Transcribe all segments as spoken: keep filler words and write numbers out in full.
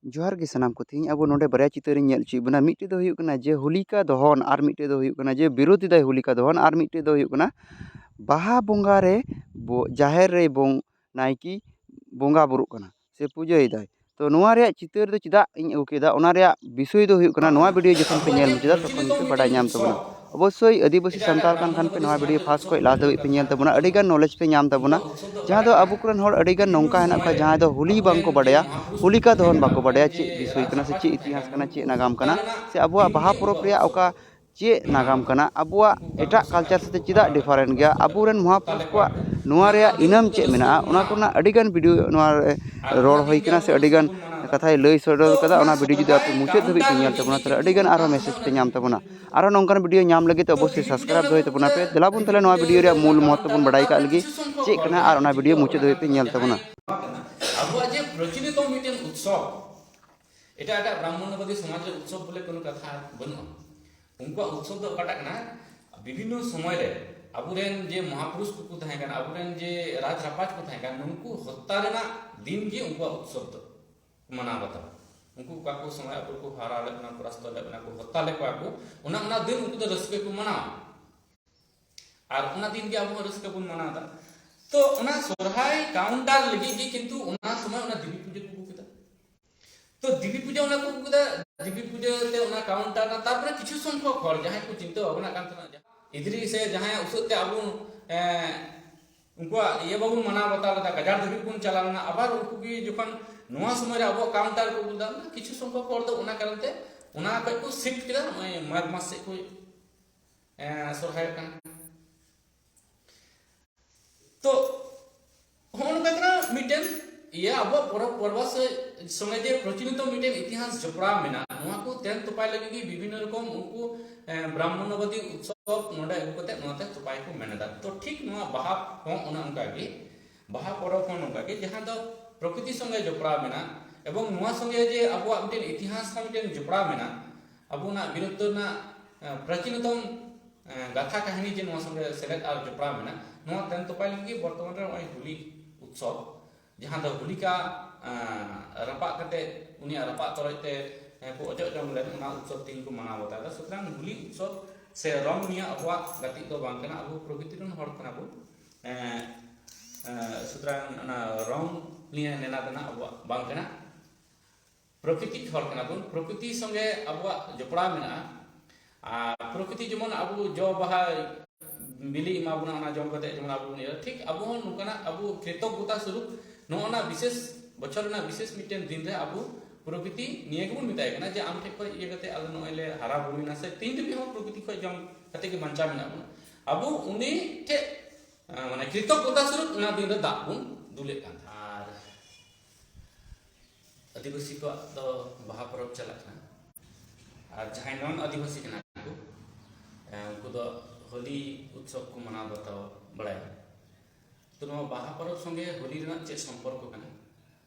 ᱡᱚᱦᱟᱨ ᱜᱮ ᱥᱟᱱᱟᱢ ᱠᱚ᱾ ᱛᱮᱦᱮᱧ ᱟᱵᱚ ᱱᱚᱰᱮ ᱵᱟᱨᱭᱟ ᱪᱤᱛᱟᱹᱨᱤᱧ ᱧᱮᱞ ᱦᱚᱪᱚᱭᱮᱫ ᱵᱚᱱᱟ᱾ ᱢᱤᱫᱴᱮᱡ ᱫᱚ ᱦᱩᱭᱩᱜ ᱠᱟᱱᱟ ᱡᱮ ᱦᱳᱞᱤᱠᱟ ᱫᱚᱦᱚᱱ, ᱟᱨ ᱢᱤᱫᱴᱮᱡ ᱫᱚ ᱦᱩᱭᱩᱜ ᱠᱟᱱᱟ ᱡᱮ ᱵᱤᱨᱳᱫᱷᱤ ᱫᱟᱭ ᱦᱳᱞᱤᱠᱟ ᱫᱚᱦᱚᱱ, ᱟᱨ ᱢᱤᱫᱴᱮᱡ ᱫᱚ ᱦᱩᱭᱩᱜ ᱠᱟᱱᱟ ᱵᱟᱦᱟ ᱵᱚᱸᱜᱟ ᱨᱮ ᱵᱚ-, ᱡᱟᱦᱮᱨ ᱨᱮ ᱵᱚᱝ-, ᱱᱟᱭᱠᱮ ᱵᱚᱸᱜᱟ ᱵᱩᱨᱩᱜ ᱠᱟᱱᱟ ᱥᱮ ᱯᱩᱡᱟᱹᱭᱮᱫᱟᱭ᱾ ᱛᱚ ᱱᱚᱣᱟ ᱨᱮᱭᱟᱜ ᱪᱤᱛᱟᱹᱨ ᱫᱚ ᱪᱮᱫᱟᱜ ᱤᱧ ᱟᱹᱜᱩ ᱠᱮᱫᱟ, ᱚᱱᱟ ᱨᱮᱭᱟᱜ ᱵᱤᱥᱚᱭ ᱫᱚ ᱦᱩᱭᱩᱜ ᱠᱟᱱᱟ, ᱱᱚᱣᱟ ᱵᱷᱤᱰᱤᱭᱳ ᱡᱚᱠᱷᱚᱱ ᱯᱮ ᱧᱮᱞ ᱢᱩᱪᱟᱹᱫᱟ ᱛᱚᱠᱷᱚᱱ ᱜᱮᱯᱮ ᱵᱟᱰᱟᱭ ᱧᱟᱢ ᱛᱟᱵᱚᱱᱟ᱾ ᱚᱵᱚᱥᱥᱳᱭ ᱟᱹᱫᱤᱵᱟᱹᱥᱤ ᱥᱟᱱᱛᱟᱲ ᱠᱟᱱ ᱠᱷᱟᱱ ᱯᱮ, ᱱᱚᱣᱟ ᱵᱷᱤᱰᱤᱭᱳ ᱯᱷᱟᱥᱴ ᱠᱷᱚᱱ ᱞᱟᱥᱴ ᱫᱷᱟᱹᱵᱤᱡ ᱯᱮ ᱧᱮᱞ ᱛᱟᱵᱚᱱᱟ, ᱟᱹᱰᱤᱜᱟᱱ ᱱᱚᱞᱮᱡᱽ ᱯᱮ ᱧᱟᱢ ᱛᱟᱵᱚᱱᱟ᱾ ᱡᱟᱦᱟᱸ ᱫᱚ ᱟᱵᱚ ᱠᱚᱨᱮᱱ ᱦᱚᱲ ᱟᱹᱰᱤᱜᱟᱱ ᱱᱚᱝᱠᱟ ᱦᱮᱱᱟᱜ ᱠᱚᱣᱟ ᱡᱟᱦᱟᱸᱭ ᱫᱚ ᱦᱳᱞᱤ ᱵᱟᱝᱠᱚ ᱵᱟᱰᱟᱭᱟ, ᱦᱳᱞᱤᱠᱟ ᱫᱚᱦᱚᱱ ᱵᱟᱠᱚ ᱵᱟᱰᱟᱭᱟ ᱪᱮᱫ ᱵᱤᱥᱚᱭ ᱠᱟᱱᱟ ᱥᱮ ᱪᱮᱫ ᱤᱛᱤᱦᱟᱥ ᱠᱟᱱᱟ, ᱪᱮᱫ ᱱᱟᱜᱟᱢ ᱠᱟᱱᱟ, ᱥᱮ ᱟᱵᱚᱣᱟᱜ ᱵᱟᱦᱟ ᱯᱚᱨᱚᱵᱽ ᱨᱮᱭᱟᱜ ᱚᱠᱟ ᱪᱮᱫ ᱱᱟᱜᱟᱢ ᱠᱟᱱᱟ, ᱟᱵᱚᱣᱟᱜ ᱮᱴᱟᱜ ᱠᱟᱞᱪᱟᱨ ᱥᱟᱛᱮ ᱪᱮᱫᱟᱜ ᱰᱤᱯᱷᱟᱨᱮᱱᱴ ᱜᱮᱭᱟ, ᱟᱵᱚᱨᱮᱱ ᱢᱚᱦᱟᱯᱩᱨᱩᱥ ᱠᱚᱣᱟᱜ ᱱᱚᱣᱟ ᱨᱮᱭᱟᱜ ᱤᱱᱟᱹᱢ ᱪᱮᱫ ᱢᱮᱱᱟᱜᱼᱟ, ᱚᱱᱟ ᱠᱚᱨᱮᱱᱟᱜ ᱟᱹᱰᱤᱜᱟᱱ ᱵᱷᱤᱰᱤᱭᱳ ᱱᱚᱣᱟ ᱨᱮ ᱨᱚᱲ ᱦᱩᱭ ᱠᱟᱱᱟ ᱥᱮ ᱟᱹᱰᱤᱜᱟᱱ ᱠᱟᱛᱷᱟᱭ ᱞᱟᱹᱭ ᱥᱚᱫᱚᱨ ᱠᱟᱫᱟ᱾ ᱚᱱᱟ ᱵᱷᱤᱰᱤᱭᱳ ᱡᱩᱫᱤ ᱟᱯᱮ ᱢᱩᱪᱟᱹᱫ ᱫᱷᱟᱹᱵᱤᱡ ᱯᱮ ᱧᱮᱞ ᱛᱟᱵᱚᱱᱟ, ᱛᱟᱦᱞᱮ ᱟᱹᱰᱤᱜᱟᱱ ᱟᱨᱦᱚᱸ ᱢᱮᱥᱮᱡᱽ ᱯᱮ ᱧᱟᱢ ᱛᱟᱵᱚᱱᱟ᱾ ᱟᱨᱦᱚᱸ ᱱᱚᱝᱠᱟᱱ ᱵᱷᱤᱰᱤᱭᱳ ᱧᱟᱢ ᱞᱟᱹᱜᱤᱫ ᱛᱮ ᱚᱵᱚᱥᱥᱳᱭ ᱥᱟᱵᱥᱠᱨᱟᱭᱤᱵ ᱫᱚᱦᱚᱭ ᱛᱟᱵᱚᱱᱟ ᱯᱮ᱾ ᱫᱮᱞᱟ ᱵᱚᱱ ᱛᱟᱦᱞᱮ ᱱᱚᱣᱟ ᱵᱷᱤᱰᱤᱭᱳ ᱨᱮᱭᱟᱜ ᱢᱩᱞ ᱢᱚᱦᱚᱛᱛᱚ ᱵᱚᱱ ᱵᱟᱰᱟᱭ ᱠᱟᱜ ᱞᱟᱹᱜᱤᱫ ᱪᱮᱫ ᱠᱟᱱᱟ, ᱟᱨ ᱚᱱᱟ ᱵᱷᱤᱰᱤᱭᱳ ᱢᱩᱪᱟᱹᱫ ᱫᱷᱟᱹᱵᱤᱡ ᱯᱮ ᱧᱮᱞ ᱛᱟᱵᱚᱱᱟ᱾ ᱟᱵᱚᱣᱟᱜ ᱡᱮ ᱯᱨᱚᱪᱚᱞᱤᱛᱚ ᱢᱤᱫᱴᱮᱱ ᱩᱛᱥᱚᱵ, ᱮᱴᱟᱜ ᱮᱴᱟᱜ ᱵᱨᱟᱦᱢᱚᱱᱵᱟᱫᱤ ᱥᱚᱢᱟᱡᱽ ᱨᱮ ᱩᱛᱥᱚᱵ ᱵᱚᱞᱮ ᱠᱳᱱᱳ ᱠᱟᱛᱷᱟ ᱵᱟᱹᱱᱩᱜᱼᱟ᱾ ᱩᱱᱠᱩᱣᱟᱜ ᱩᱛᱥᱚᱵ ᱫᱚ ᱚᱠᱟᱴᱟᱜ ᱠᱟᱱᱟ? ᱵᱤᱵᱷᱤᱱᱱᱚ ᱥᱚᱢᱚᱭ ᱨᱮ ᱟᱵᱚᱨᱮᱱ ᱡᱮ ᱢᱚᱦᱟᱯᱩᱨᱩᱥ ᱠᱚᱠᱚ ᱛᱟᱦᱮᱸ ᱠᱟᱱᱟ, ᱟᱵᱚᱨᱮᱱ ᱡᱮ ᱨᱟᱡᱽ ᱨᱟᱯᱟᱡᱽ ᱠᱚ ᱛᱟᱦᱮᱸ ᱠᱟᱱᱟ, ᱱᱩᱠᱩ ᱦᱚᱛᱛᱟ ᱨᱮᱱᱟᱜ ᱫᱤᱱ ᱜᱮ ᱩᱱᱠᱩᱣᱟᱜ ᱩᱛᱥᱚᱵ ᱫᱚ ᱢᱟᱱᱟᱣ ᱵᱟᱛᱟᱣᱟ᱾ ᱩᱱᱠᱩ ᱚᱠᱟ ᱠᱚ ᱥᱚᱢᱚᱭ ᱟᱵᱚ ᱠᱚ ᱦᱟᱨᱟ ᱞᱮᱫ ᱵᱚᱱᱟ, ᱯᱚᱨᱟᱥᱛᱚ ᱞᱮᱫ ᱵᱚᱱᱟ ᱠᱚ, ᱦᱚᱛᱛᱟ ᱞᱮᱫ ᱠᱚᱣᱟ ᱠᱚ, ᱚᱱᱟ ᱚᱱᱟ ᱫᱤᱱ ᱩᱱᱠᱩ ᱫᱚ ᱨᱟᱹᱥᱠᱟᱹ ᱠᱚ ᱢᱟᱱᱟᱣᱟ᱾ ᱟᱨ ᱚᱱᱟ ᱫᱤᱱ ᱜᱮ ᱟᱵᱚ ᱦᱚᱸ ᱨᱟᱹᱥᱠᱟᱹ ᱵᱚᱱ ᱢᱟᱱᱟᱣ ᱮᱫᱟ᱾ ᱛᱚ ᱚᱱᱟ ᱥᱚᱨᱦᱟᱭ ᱠᱟᱣᱩᱱᱴᱟᱨ ᱞᱟᱹᱜᱤᱫ ᱜᱮ ᱠᱤᱱᱛᱩ ᱚᱱᱟ ᱥᱚᱢᱚᱭ ᱚᱱᱟ ᱫᱮᱵᱤ ᱯᱩᱡᱟᱹ ᱠᱚ ᱟᱹᱜᱩ ᱠᱮᱫᱟ᱾ ᱛᱚ ᱫᱮᱵᱤ ᱯᱩᱡᱟᱹ ᱚᱱᱟ ᱠᱚ ᱟᱹᱜᱩ ᱠᱮᱫᱟ, ᱫᱮᱵᱤ ᱯᱩᱡᱟᱹ ᱛᱮ ᱚᱱᱟ ᱠᱟᱣᱩᱱᱴᱟᱨ ᱨᱮᱱᱟᱜ, ᱛᱟᱨᱯᱚᱨᱮ ᱠᱤᱪᱷᱩ ᱥᱚᱝᱠᱷᱚᱠ ᱦᱚᱲ ᱡᱟᱦᱟᱸᱭ ᱠᱚ ᱪᱤᱱᱛᱟᱹ ᱵᱷᱟᱵᱽᱱᱟ ᱠᱟᱱ ᱛᱟᱦᱮᱱᱟ, ᱡᱟᱦᱟᱸ ᱤᱫᱨᱤ ᱥᱮ ᱡᱟᱦᱟᱸᱭᱟᱜ ᱩᱥᱟᱹᱫ ᱛᱮ ᱟᱵᱚ, ᱮᱸ, ᱩᱱᱠᱩᱣᱟᱜ ᱤᱭᱟᱹ ᱵᱟᱵᱚᱱ ᱢᱟᱱᱟᱣ ᱵᱟᱛᱟᱣ ᱞᱮᱫᱟ, ᱜᱟᱡᱟᱲ ᱫᱷᱟᱹᱵᱤᱡ ᱵᱚᱱ ᱪᱟᱞᱟᱣ ᱞᱮᱱᱟ, ᱟᱵᱟᱨ ᱩᱱᱠᱩ ᱜᱮ ᱡᱚᱠᱷᱚᱱ ᱱᱚᱣᱟ ᱥᱚᱢᱚᱭ ᱨᱮ ᱟᱵᱚᱣᱟᱜ ᱠᱟᱣᱩᱱᱴᱟᱨ ᱠᱚ ᱟᱹᱜᱩ ᱞᱮᱫᱟ, ᱠᱤᱪᱷᱩ ᱥᱚᱝᱠᱷᱚᱠ ᱦᱚᱲ ᱫᱚ ᱚᱱᱟ ᱠᱟᱨᱚᱱ ᱛᱮ ᱚᱱᱟ ᱠᱷᱚᱡ ᱠᱚ ᱥᱤᱯᱴ ᱠᱮᱫᱟ ᱱᱚᱜᱼᱚᱭ ᱢᱟᱜᱽ ᱢᱟᱥ ᱥᱮᱫ ᱠᱷᱚᱡ, ᱮᱸ, ᱥᱚᱨᱦᱟᱭᱚᱜ ᱠᱟᱱᱟ᱾ ᱛᱚ ᱦᱚᱸᱜᱼᱚ ᱱᱚᱝᱠᱟ ᱠᱟᱱᱟ ᱢᱤᱫᱴᱮᱱ ᱤᱭᱟᱹ, ᱟᱵᱚᱣᱟᱜ ᱯᱚᱨᱚᱵᱽ ᱯᱚᱨᱵᱟ ᱥᱮ ᱥᱚᱸᱜᱮ ᱡᱮ ᱯᱨᱚᱪᱚᱞᱤᱛᱚ ᱢᱤᱫᱴᱮᱱ ᱤᱛᱤᱦᱟᱥ ᱡᱚᱯᱲᱟᱣ ᱢᱮᱱᱟᱜᱼᱟ, ᱱᱚᱣᱟ ᱠᱚ ᱛᱮᱱ ᱛᱚᱯᱟᱭ ᱞᱟᱹᱜᱤᱫ ᱜᱮ ᱵᱤᱵᱷᱤᱱᱱᱚ ᱨᱚᱠᱚᱢ ᱩᱱᱠᱩ, ᱮᱸ, ᱵᱨᱟᱦᱢᱚᱱᱚᱵᱟᱫᱤ ᱩᱛᱥᱚᱵ ᱱᱚᱰᱮ ᱟᱹᱜᱩ ᱠᱟᱛᱮ ᱱᱚᱣᱟᱛᱮ ᱛᱚᱯᱟᱭ ᱠᱚ ᱢᱮᱱ ᱮᱫᱟ᱾ ᱛᱚ ᱴᱷᱤᱠ ᱱᱚᱣᱟ ᱵᱟᱦᱟ ᱦᱚᱸ ᱚᱱᱮ ᱚᱱᱠᱟ ᱜᱮ, ᱵᱟᱦᱟ ᱯᱚᱨᱚᱵᱽ ᱦᱚᱸ ᱱᱚᱝᱠᱟ ᱜᱮ, ᱡᱟᱦᱟᱸ ᱫᱚ ᱯᱨᱚᱠᱨᱤᱛᱤ ᱥᱚᱸᱜᱮ ᱡᱚᱯᱲᱟᱣ ᱢᱮᱱᱟᱜᱼᱟ ᱮᱵᱚᱝ ᱱᱚᱣᱟ ᱥᱚᱸᱜᱮ ᱡᱮ ᱟᱵᱚᱣᱟᱜ ᱢᱤᱫᱴᱮᱱ ᱤᱛᱤᱦᱟᱥ ᱦᱚᱸ ᱢᱤᱫᱴᱮᱱ ᱡᱚᱯᱲᱟᱣ ᱢᱮᱱᱟᱜᱼᱟ, ᱟᱵᱚᱱᱟᱜ ᱵᱤᱨᱚᱛᱚ ᱨᱮᱱᱟᱜ, ᱮᱸ, ᱯᱨᱟᱪᱤᱱᱚᱛᱚᱢ, ᱮᱸ, ᱜᱟᱛᱷᱟ ᱠᱟᱹᱦᱱᱤ ᱡᱮ ᱱᱚᱣᱟ ᱥᱚᱸᱜᱮ ᱥᱮᱞᱮᱫ ᱟᱨ ᱡᱚᱯᱲᱟᱣ ᱢᱮᱱᱟᱜᱼᱟ, ᱱᱚᱣᱟ ᱛᱮᱱ ᱛᱚᱯᱟᱭ ᱞᱟᱹᱜᱤᱫ ᱜᱮ ᱵᱚᱨᱛᱚᱢᱟᱱ ᱨᱮ ᱱᱚᱜᱼᱚᱭ ᱦᱳᱞᱤ ᱩᱛᱥᱚᱵ, ᱡᱟᱦᱟᱸ ᱫᱚ ᱦᱳᱞᱤᱠᱟ ᱟᱸ, ᱨᱟᱯᱟᱜ ᱠᱟᱛᱮ, ᱩᱱᱤᱭᱟᱜ ᱨᱟᱯᱟᱜ ᱛᱚᱨᱚᱡ ᱛᱮ, ᱮᱸ, ᱠᱚ ᱚᱡᱚᱜ ᱡᱚᱝ ᱞᱮᱱ, ᱚᱱᱟ ᱩᱛᱥᱚᱵ ᱛᱮᱦᱮᱧ ᱠᱚ ᱢᱟᱱᱟᱣ ᱵᱟᱛᱟᱣ ᱮᱫᱟ᱾ ᱥᱩᱛᱚᱨᱟᱝ ᱦᱳᱞᱤ ᱩᱛᱥᱚᱵ ᱥᱮ ᱨᱚᱝ ᱱᱤᱭᱟᱹ ᱟᱵᱚᱣᱟᱜ ᱜᱟᱛᱮᱜ ᱫᱚ ᱵᱟᱝ ᱠᱟᱱᱟ᱾ ᱟᱵᱚ ᱯᱨᱚᱠᱨᱤᱛᱤ ᱨᱮᱱ ᱦᱚᱲ ᱠᱟᱱᱟ ᱵᱚᱱ᱾ ᱮᱸ, ᱮᱸ, ᱥᱩᱛᱚᱨᱟᱝ ᱚᱱᱟ ᱨᱚᱝ ᱱᱤᱭᱟᱹ ᱞᱮᱱᱟ ᱫᱮᱱᱟ ᱟᱵᱚᱣᱟᱜ ᱵᱟᱝ ᱠᱟᱱᱟ᱾ ᱯᱨᱚᱠᱨᱤᱛᱤ ᱦᱚᱲ ᱠᱟᱱᱟ ᱵᱚᱱ, ᱯᱨᱚᱠᱨᱤᱛᱤ ᱥᱚᱸᱜᱮ ᱟᱵᱚᱣᱟᱜ ᱡᱚᱯᱲᱟᱣ ᱢᱮᱱᱟᱜᱼᱟ᱾ ᱟᱨ ᱯᱨᱚᱠᱨᱤᱛᱤ ᱡᱮᱢᱚᱱ ᱟᱵᱚ ᱡᱚ ᱵᱟᱦᱟ ᱵᱤᱞᱤ ᱮᱢᱟ ᱵᱚᱱᱟ, ᱚᱱᱟ ᱡᱚᱢ ᱠᱟᱛᱮ ᱡᱮᱢᱚᱱ ᱟᱵᱚ ᱵᱚᱱ ᱤᱭᱟᱹ, ᱴᱷᱤᱠ ᱟᱵᱚ ᱦᱚᱸ ᱱᱚᱝᱠᱟᱱᱟᱜ ᱟᱵᱚ ᱠᱨᱤᱛᱚᱜᱽᱜᱚᱛᱟ ᱥᱚᱨᱩᱯ ᱱᱚᱜᱼᱚ ᱱᱟ ᱵᱤᱥᱮᱥ ᱵᱚᱪᱷᱚᱨ ᱨᱮᱱᱟᱜ ᱵᱤᱥᱮᱥ ᱢᱤᱫᱴᱮᱱ ᱫᱤᱱ ᱨᱮ ᱟᱵᱚ ᱯᱨᱚᱠᱨᱤᱛᱤ ᱱᱤᱭᱟᱹ ᱜᱮᱵᱚᱱ ᱢᱮᱛᱟᱭ ᱠᱟᱱᱟ ᱡᱮ ᱟᱢ ᱴᱷᱮᱱ ᱠᱷᱚᱱ ᱤᱭᱟᱹ ᱠᱟᱛᱮ ᱟᱞᱮ ᱱᱚᱜᱼᱚᱭ ᱞᱮ ᱦᱟᱨᱟ ᱵᱩᱨᱩᱭᱮᱱᱟ, ᱥᱮ ᱛᱮᱦᱮᱧ ᱫᱷᱟᱹᱵᱤᱡ ᱦᱚᱸ ᱯᱨᱚᱠᱨᱤᱛᱤ ᱠᱷᱚᱱ ᱡᱚᱢ ᱠᱟᱛᱮ ᱜᱮ ᱵᱟᱧᱪᱟᱣ ᱢᱮᱱᱟᱜ ᱵᱚᱱᱟ᱾ ᱟᱵᱚ ᱩᱱᱤ ᱴᱷᱮᱱ, ᱟᱸ, ᱢᱟᱱᱮ ᱠᱨᱤᱛᱚᱜᱽᱜᱚᱛᱟ ᱥᱚᱨᱩᱯ ᱚᱱᱟ ᱫᱤᱱ ᱨᱮ ᱫᱟᱜ ᱵᱚᱱ ᱫᱩᱞᱮᱫ ᱠᱟᱱ ᱛᱟᱦᱮᱸᱫ᱾ ᱟᱨ ᱟᱹᱫᱤᱵᱟᱹᱥᱤ ᱠᱚᱣᱟᱜ ᱫᱚ ᱵᱟᱦᱟ ᱯᱚᱨᱚᱵᱽ ᱪᱟᱞᱟᱜ ᱠᱟᱱᱟ, ᱟᱨ ᱡᱟᱦᱟᱸᱭ ᱱᱚᱱ ᱟᱹᱫᱤᱵᱟᱹᱥᱤ ᱠᱟᱱᱟ ᱠᱚ, ᱮ, ᱩᱱᱠᱩ ᱫᱚ ᱦᱳᱞᱤ ᱩᱛᱥᱚᱵ ᱠᱚ ᱢᱟᱱᱟᱣ ᱵᱟᱛᱟᱣ ᱵᱟᱲᱟᱭᱟ᱾ ᱛᱚ, ᱱᱚᱣᱟ ᱵᱟᱦᱟ ᱯᱚᱨᱚᱵᱽ ᱥᱚᱸᱜᱮ ᱦᱳᱞᱤ ᱨᱮᱱᱟᱜ ᱪᱮᱫ ᱥᱚᱢᱯᱚᱨᱠᱚ ᱠᱟᱱᱟ,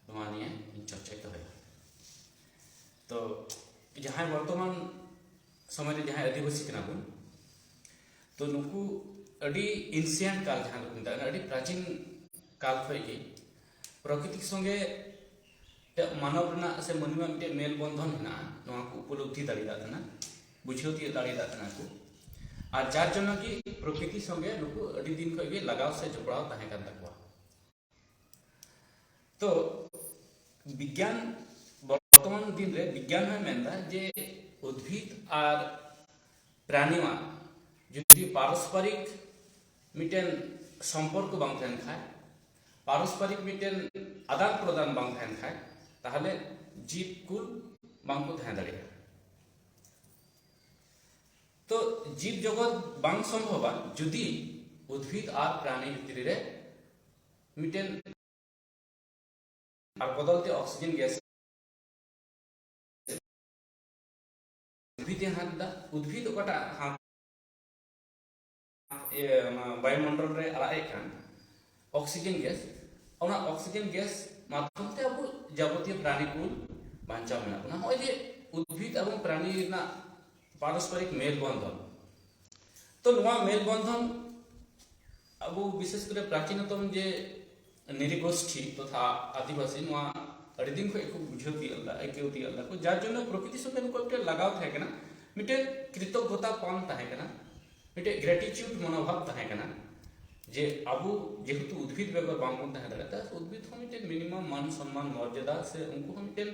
ᱱᱚᱣᱟ ᱱᱤᱭᱮ ᱤᱧ ᱪᱚᱨᱪᱟᱧ ᱫᱚᱦᱚᱭᱟ᱾ ᱛᱚ, ᱡᱟᱦᱟᱸᱭ ᱵᱚᱨᱛᱚᱢᱟᱱ ᱥᱚᱢᱚᱭ ᱨᱮ ᱡᱟᱦᱟᱸᱭ ᱟᱹᱫᱤᱵᱟᱹᱥᱤ ᱠᱟᱱᱟ ᱵᱚᱱ, ᱛᱚ, ᱱᱩᱠᱩ ᱟᱹᱰᱤ ancient ᱠᱟᱞ, ᱡᱟᱦᱟᱸ ᱫᱚᱠᱚ ᱢᱮᱛᱟᱜ ᱠᱟᱱᱟ, ᱟᱹᱰᱤ ᱯᱨᱟᱪᱤᱱ ᱠᱟᱞ ᱠᱷᱚᱱ ᱜᱮ ᱯᱨᱚᱠᱨᱤᱛᱤ ᱥᱚᱸᱜᱮ ᱢᱤᱫᱴᱮᱱ ᱢᱟᱱᱚᱵ ᱨᱮᱱᱟᱜ ᱥᱮ ᱢᱟᱹᱱᱢᱤᱭᱟᱜ ᱢᱤᱫᱴᱮᱱ ᱢᱮᱞ ᱵᱚᱱᱫᱷᱚᱱ ᱦᱮᱱᱟᱜᱼᱟ, ᱱᱚᱣᱟ ᱠᱚ ᱩᱯᱚᱞᱚᱵᱽᱫᱷᱤ ᱫᱟᱲᱮᱭᱟᱜ ᱠᱟᱱᱟ, ᱵᱩᱡᱷᱟᱹᱣ ᱛᱤᱭᱳᱜ ᱫᱟᱲᱮᱭᱟᱜ ᱠᱟᱱᱟ ᱠᱚ᱾ ᱟᱨ ᱡᱟᱨ ᱡᱚᱱᱱᱚ ᱜᱮ ᱯᱨᱚᱠᱨᱤᱛᱤ ᱥᱚᱸᱜᱮ ᱱᱩᱠᱩ ᱟᱹᱰᱤ ᱫᱤᱱ ᱠᱷᱚᱱ ᱜᱮ ᱞᱟᱜᱟᱣ ᱥᱮ ᱡᱚᱯᱲᱟᱣ ᱛᱟᱦᱮᱸ ᱠᱟᱱ ᱛᱟᱠᱚᱣᱟ᱾ ᱛᱚ, ᱵᱤᱜᱽᱜᱟᱱ, ᱵᱚᱨᱛᱚᱢᱟᱱ ᱫᱤᱱ ᱨᱮ ᱵᱤᱜᱽᱜᱟᱱ ᱦᱚᱸᱭ ᱢᱮᱱᱫᱟ ᱡᱮ ᱩᱫᱵᱷᱤᱫ ᱟᱨ ᱯᱨᱟᱱᱤᱣᱟᱜ ᱡᱩᱫᱤ ᱯᱟᱨᱚᱥᱯᱟᱨᱤᱠ ᱢᱤᱫᱴᱮᱱ ᱥᱚᱢᱯᱚᱨᱠᱚ ᱵᱟᱝ ᱛᱟᱦᱮᱱ ᱠᱷᱟᱡ, ᱯᱟᱨᱚᱥᱯᱟᱨᱤᱠ ᱢᱤᱫᱴᱮᱱ ᱟᱫᱟᱱ ᱯᱨᱚᱫᱟᱱ ᱵᱟᱝ ᱛᱟᱦᱮᱱ ᱠᱷᱟᱡ, ᱛᱟᱦᱚᱞᱮ ᱡᱤᱵᱽ ᱠᱩᱞ ᱵᱟᱝ ᱠᱚ ᱛᱟᱦᱮᱸ ᱫᱟᱲᱮᱭᱟᱜᱼᱟ᱾ ᱛᱚ, ᱡᱤᱵᱽ ᱡᱚᱜᱚᱛ ᱵᱟᱝ ᱥᱚᱢᱵᱷᱚᱵᱟ ᱡᱩᱫᱤ ᱩᱫᱵᱷᱤᱫ ᱟᱨ ᱯᱨᱟᱱᱤ ᱵᱷᱤᱛᱨᱤ ᱨᱮ ᱢᱤᱫᱴᱮᱱ ᱟᱨ ᱵᱚᱫᱚᱞ ᱛᱮ ᱚᱠᱥᱤᱡᱮᱱ ᱜᱮᱥ ᱩᱫᱵᱷᱤᱫ ᱮ ᱦᱟᱛ ᱮᱫᱟ, ᱩᱫᱵᱷᱤᱫ ᱚᱠᱟᱴᱟᱜ ᱦᱟᱛ, ᱤᱭᱟᱹ, ᱚᱱᱟ ᱵᱟᱭᱩᱢᱚᱱᱰᱚᱞ ᱨᱮ ᱟᱲᱟᱜ ᱮᱫ ᱠᱟᱱ ᱚᱠᱥᱤᱡᱮᱱ ᱜᱮᱥ, ᱚᱱᱟ ᱚᱠᱥᱤᱡᱮᱱ ᱜᱮᱥ ᱢᱟᱫᱽᱫᱷᱚᱢ ᱛᱮ ᱟᱵᱚ ᱡᱟᱵᱚᱛᱤᱭᱚ ᱯᱨᱟᱱᱤ ᱠᱚ ᱵᱟᱧᱪᱟᱣ ᱢᱮᱱᱟᱜ ᱵᱚᱱᱟ᱾ ᱱᱚᱜᱼᱚᱭ ᱡᱮ ᱩᱫᱵᱷᱤᱫ ᱮᱵᱚᱝ ᱯᱨᱟᱱᱤ ᱨᱮᱱᱟᱜ ᱯᱟᱨᱚᱥᱯᱚᱨᱤᱠ ᱢᱮᱞ ᱵᱚᱱᱫᱷᱚᱱ, ᱛᱚ ᱱᱚᱣᱟ ᱢᱮᱞ ᱵᱚᱱᱫᱷᱚᱱ ᱟᱵᱚ ᱵᱤᱥᱮᱥ ᱠᱚᱨᱮ ᱯᱨᱟᱪᱤᱱᱚᱛᱚᱢ ᱡᱮ ᱱᱤᱨᱤᱜᱳᱥᱴᱷᱤ ᱛᱚᱛᱷᱟ ᱟᱹᱫᱤᱵᱟᱹᱥᱤ, ᱱᱚᱣᱟ ᱟᱹᱰᱤ ᱫᱤᱱ ᱠᱷᱚᱱ ᱠᱚ ᱵᱩᱡᱷᱟᱹᱣ ᱛᱤᱭᱳᱜ ᱞᱮᱫᱟ, ᱟᱹᱭᱠᱟᱹᱣ ᱛᱤᱭᱳᱜ ᱞᱮᱫᱟ ᱠᱚ, ᱡᱟᱨ ᱡᱚᱱᱱᱚ ᱯᱨᱚᱠᱨᱤᱛᱤ ᱥᱚᱸᱜᱮ ᱱᱩᱠᱩᱣᱟᱜ ᱢᱤᱫᱴᱮᱱ ᱞᱟᱜᱟᱣ ᱛᱟᱦᱮᱸ ᱠᱟᱱᱟ, ᱢᱤᱫᱴᱮᱱ ᱠᱨᱤᱛᱚᱜᱽᱜᱚᱛᱟ ᱯᱟᱱ ᱛᱟᱦᱮᱸ ᱠᱟᱱᱟ, ᱢᱤᱫᱴᱮᱱ ᱜᱨᱮᱴᱤᱪᱤᱭᱩᱰ ᱢᱚᱱᱳᱵᱷᱟᱵ ᱛᱟᱦᱮᱸ ᱠᱟᱱᱟ᱾ ᱡᱮ ᱟᱵᱚ ᱡᱮᱦᱮᱛᱩ ᱩᱫᱵᱷᱤᱫ ᱵᱮᱜᱚᱨ ᱵᱟᱝᱵᱚᱱ ᱛᱟᱦᱮᱸ ᱫᱟᱲᱮᱭᱟᱜᱼᱟ, ᱩᱫᱵᱷᱤᱫ ᱦᱚᱸ ᱢᱤᱫᱴᱮᱱ ᱢᱤᱱᱤᱢᱟᱢ ᱢᱟᱱ ᱥᱚᱱᱢᱟᱱ ᱢᱚᱨᱡᱟᱫᱟ ᱥᱮ ᱩᱱᱠᱩ ᱦᱚᱸ ᱢᱤᱫᱴᱮᱱ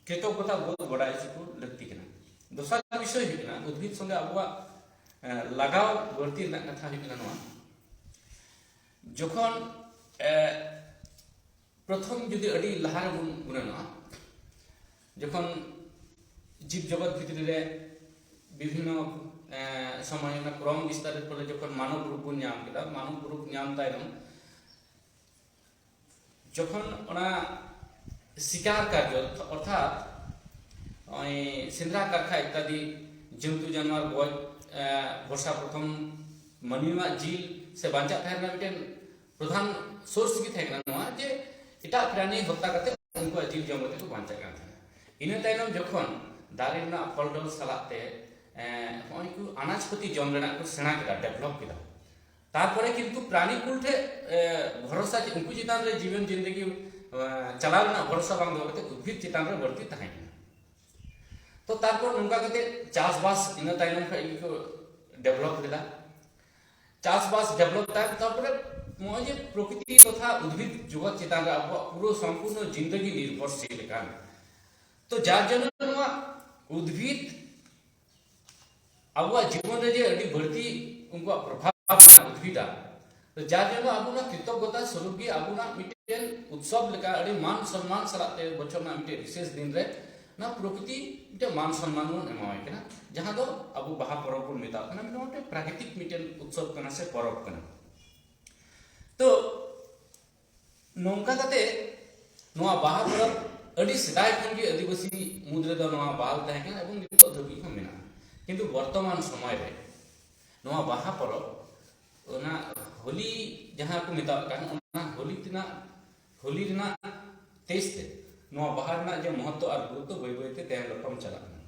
ᱠᱨᱤᱛᱚᱜᱽᱜᱚᱛᱟ ᱵᱳᱫᱷ ᱵᱟᱰᱟᱭ ᱦᱚᱪᱚ ᱠᱚ ᱞᱟᱹᱠᱛᱤ ᱠᱟᱱᱟ᱾ ᱫᱚᱥᱟᱨ ᱵᱤᱥᱚᱭ ᱦᱩᱭᱩᱜ ᱠᱟᱱᱟ, ᱩᱫᱵᱷᱤᱫ ᱥᱚᱸᱜᱮ ᱟᱵᱚᱣᱟᱜ ᱞᱟᱜᱟᱣ ᱵᱟᱹᱲᱛᱤ ᱨᱮᱱᱟᱜ ᱠᱟᱛᱷᱟ ᱦᱩᱭᱩᱜ ᱠᱟᱱᱟ ᱱᱚᱣᱟ, ᱡᱚᱠᱷᱚᱱ ᱯᱨᱚᱛᱷᱚᱢ ᱡᱩᱫᱤ ᱟᱹᱰᱤ ᱞᱟᱦᱟ ᱨᱮᱵᱚᱱ ᱜᱩᱱᱟᱹᱱᱚᱜᱼᱟ, ᱡᱚᱠᱷᱚᱱ ᱡᱤᱵᱽ ᱡᱚᱜᱚᱛ ᱵᱷᱤᱛᱨᱤ ᱨᱮ ᱵᱤᱵᱷᱤᱱᱱᱚ ᱥᱚᱢᱚᱭ ᱚᱱᱟ ᱠᱨᱚᱢ ᱵᱤᱥᱛᱟᱨᱤᱛ ᱯᱷᱚᱞᱮ ᱡᱚᱠᱷᱚᱱ ᱢᱟᱱᱚᱵ ᱨᱩᱯ ᱵᱚᱱ ᱧᱟᱢ ᱠᱮᱫᱟ, ᱢᱟᱱᱚᱵ ᱨᱩᱯ ᱧᱟᱢ ᱛᱟᱭᱱᱚᱢ ᱡᱚᱠᱷᱚᱱ ᱚᱱᱟ ᱥᱤᱠᱟᱨ ᱠᱟᱨᱡᱚ ᱚᱨᱛᱷᱟᱛ ᱱᱚᱜᱼᱚᱭ ᱥᱮᱸᱫᱽᱨᱟ ᱠᱟᱨᱠᱷᱟ ᱤᱛᱛᱟᱫᱤ ᱡᱚᱱᱛᱩ ᱡᱟᱱᱣᱟᱨ ᱜᱚᱡ ᱵᱷᱚᱨᱥᱟ ᱯᱨᱚᱛᱷᱚᱢ ᱢᱟᱹᱱᱢᱤᱭᱟᱜ ᱡᱤᱞ ᱥᱮ ᱵᱟᱧᱪᱟᱜ ᱛᱟᱦᱮᱸ ᱨᱮᱱᱟᱜ ᱢᱤᱫᱴᱮᱱ ᱯᱨᱚᱫᱷᱟᱱ ᱥᱳᱨᱥ ᱜᱮ ᱛᱟᱦᱮᱸ ᱠᱟᱱᱟ ᱱᱚᱣᱟ ᱡᱮ ᱮᱴᱟᱜ ᱯᱨᱟᱱᱤ ᱦᱚᱛᱛᱟ ᱠᱟᱛᱮ ᱩᱱᱠᱩᱣᱟᱜ ᱡᱤᱞ ᱡᱚᱢ ᱠᱟᱛᱮ ᱠᱚ ᱵᱟᱧᱪᱟᱜ ᱠᱟᱱ ᱛᱟᱦᱮᱸᱱᱟ᱾ ᱤᱱᱟᱹ ᱛᱟᱭᱱᱚᱢ ᱡᱚᱠᱷᱚᱱ ᱫᱟᱨᱮ ᱨᱮᱱᱟᱜ ᱯᱷᱚᱞ ᱰᱚᱞ ᱥᱟᱞᱟᱜ ᱛᱮ ᱱᱚᱜᱼᱚᱭ ᱠᱚ ᱟᱱᱟᱡ ᱯᱟᱹᱛᱤ ᱡᱚᱢ ᱨᱮᱱᱟᱜ ᱠᱚ ᱥᱮᱬᱟ ᱠᱮᱫᱟ, ᱰᱮᱵᱷᱞᱚᱯ ᱠᱮᱫᱟ, ᱛᱟᱨᱯᱚᱨᱮ ᱠᱤᱱᱛᱩ ᱯᱨᱟᱱᱤᱠᱩᱞ ᱴᱷᱮᱱ ᱵᱷᱚᱨᱥᱟ, ᱩᱱᱠᱩ ᱪᱮᱛᱟᱱ ᱨᱮ ᱡᱤᱵᱚᱱ ᱡᱤᱱᱫᱮᱜᱤ ᱪᱟᱞᱟᱣ ᱨᱮᱱᱟᱜ ᱵᱷᱚᱨᱥᱟ ᱵᱟᱝ ᱫᱚᱦᱚ ᱠᱟᱛᱮ ᱩᱫᱵᱷᱤᱫ ᱪᱮᱛᱟᱱ ᱨᱮ ᱵᱟᱹᱲᱛᱤ ᱛᱟᱦᱮᱸ ᱠᱟᱱᱟ᱾ ᱛᱚ ᱛᱟᱨᱯᱚᱨ ᱱᱚᱝᱠᱟ ᱠᱟᱛᱮ ᱪᱟᱥᱵᱟᱥ ᱤᱱᱟᱹ ᱛᱟᱭᱱᱚᱢ ᱠᱷᱚᱱ ᱜᱮᱠᱚ ᱰᱮᱵᱷᱞᱚᱯ ᱞᱮᱫᱟ᱾ ᱪᱟᱥᱵᱟᱥ ᱰᱮᱵᱷᱞᱚᱯ ᱛᱟᱭᱚᱢ ᱛᱟᱨᱯᱚᱨᱮ ᱱᱚᱜᱼᱚᱭ ᱡᱮ ᱯᱨᱚᱠᱨᱤᱛᱤ ᱛᱚᱛᱷᱟ ᱩᱫᱵᱷᱤᱫ ᱡᱚᱜᱚᱛ ᱪᱮᱛᱟᱱ ᱨᱮ ᱟᱵᱚᱣᱟᱜ ᱯᱩᱨᱟᱹ ᱥᱚᱢᱯᱩᱨᱱᱚ ᱡᱤᱱᱫᱮᱜᱤ ᱱᱤᱨᱵᱷᱚᱨᱥᱤᱞ ᱟᱠᱟᱱ, ᱛᱚ ᱡᱟᱨ ᱡᱚᱱᱱᱚ ᱱᱚᱣᱟ ᱩᱫᱵᱷᱤᱫ ᱟᱵᱚᱣᱟᱜ ᱡᱤᱵᱚᱱ ᱨᱮ ᱡᱮ ᱟᱹᱰᱤ ᱵᱟᱹᱲᱛᱤ ᱩᱱᱠᱩᱣᱟᱜ ᱯᱨᱚᱵᱷᱟᱵ ᱢᱮᱱᱟᱜᱼᱟ ᱩᱫᱵᱷᱤᱫᱟᱜ, ᱛᱚ ᱡᱟᱨ ᱡᱚᱱᱱᱚ ᱟᱵᱚᱱᱟᱜ ᱠᱨᱤᱛᱚᱜᱽᱜᱚᱛᱟ ᱥᱚᱨᱩᱯ ᱜᱮ ᱟᱵᱚᱱᱟᱜ ᱢᱤᱫᱴᱮᱱ ᱩᱛᱥᱚᱵ ᱞᱮᱠᱟ ᱟᱹᱰᱤ ᱢᱟᱱ ᱥᱚᱱᱢᱟᱱ ᱥᱟᱞᱟᱜ ᱛᱮ ᱵᱚᱪᱷᱚᱨ ᱨᱮᱱᱟᱜ ᱢᱤᱫᱴᱮᱱ ᱵᱤᱥᱮᱥ ᱫᱤᱱ ᱨᱮ ᱱᱚᱣᱟ ᱯᱨᱚᱠᱨᱤᱛᱤ ᱢᱤᱫᱴᱮᱱ ᱢᱟᱱ ᱥᱚᱱᱢᱟᱱ ᱵᱚᱱ ᱮᱢᱟᱣᱟᱭ ᱠᱟᱱᱟ, ᱡᱟᱦᱟᱸ ᱫᱚ ᱟᱵᱚ ᱵᱟᱦᱟ ᱯᱚᱨᱚᱵᱽ ᱵᱚᱱ ᱢᱮᱛᱟᱜ ᱠᱟᱱᱟ, ᱢᱤᱫᱴᱮᱱ ᱢᱤᱫᱴᱮᱱ ᱯᱨᱟᱠᱨᱤᱛᱤᱠ ᱢᱤᱫᱴᱮᱱ ᱩᱛᱥᱚᱵ ᱠᱟᱱᱟ ᱥᱮ ᱯᱚᱨᱚᱵᱽ ᱠᱟᱱᱟ᱾ ᱛᱚ ᱱᱚᱝᱠᱟ ᱠᱟᱛᱮ ᱱᱚᱣᱟ ᱵᱟᱦᱟ ᱯᱚᱨᱚᱵᱽ ᱟᱹᱰᱤ ᱥᱮᱫᱟᱭ ᱠᱷᱚᱱ ᱜᱮ ᱟᱹᱫᱤᱵᱟᱹᱥᱤ ᱢᱩᱫᱽ ᱨᱮᱫᱚ ᱱᱚᱣᱟ ᱵᱟᱦᱟ ᱛᱟᱦᱮᱸ ᱠᱟᱱᱟ ᱮᱵᱚᱝ ᱱᱤᱛᱚᱜ ᱫᱷᱟᱹᱵᱤᱡ ᱦᱚᱸ ᱢᱮᱱᱟᱜᱼᱟ᱾ ᱠᱤᱱᱛᱩ ᱵᱚᱨᱛᱚᱢᱟᱱ ᱥᱚᱢᱚᱭ ᱨᱮ ᱱᱚᱣᱟ ᱵᱟᱦᱟ ᱯᱚᱨᱚᱵᱽ ᱚᱱᱟ ᱦᱳᱞᱤ ᱡᱟᱦᱟᱸ ᱠᱚ ᱢᱮᱛᱟᱜ ᱠᱟᱱ, ᱚᱱᱟ ᱦᱳᱞᱤ ᱛᱮᱱᱟᱜ, ᱦᱳᱞᱤ ᱨᱮᱱᱟᱜ ᱛᱮᱡᱽ ᱛᱮ ᱱᱚᱣᱟ ᱵᱟᱦᱟ ᱨᱮᱱᱟᱜ ᱡᱮ ᱢᱚᱦᱚᱛᱛᱚ ᱟᱨ ᱜᱩᱨᱩᱛᱛᱚ ᱵᱟᱹᱭ ᱵᱟᱹᱭ ᱛᱮ ᱛᱟᱭᱚᱢ ᱞᱚᱴᱚᱢ ᱪᱟᱞᱟᱜ ᱠᱟᱱᱟ᱾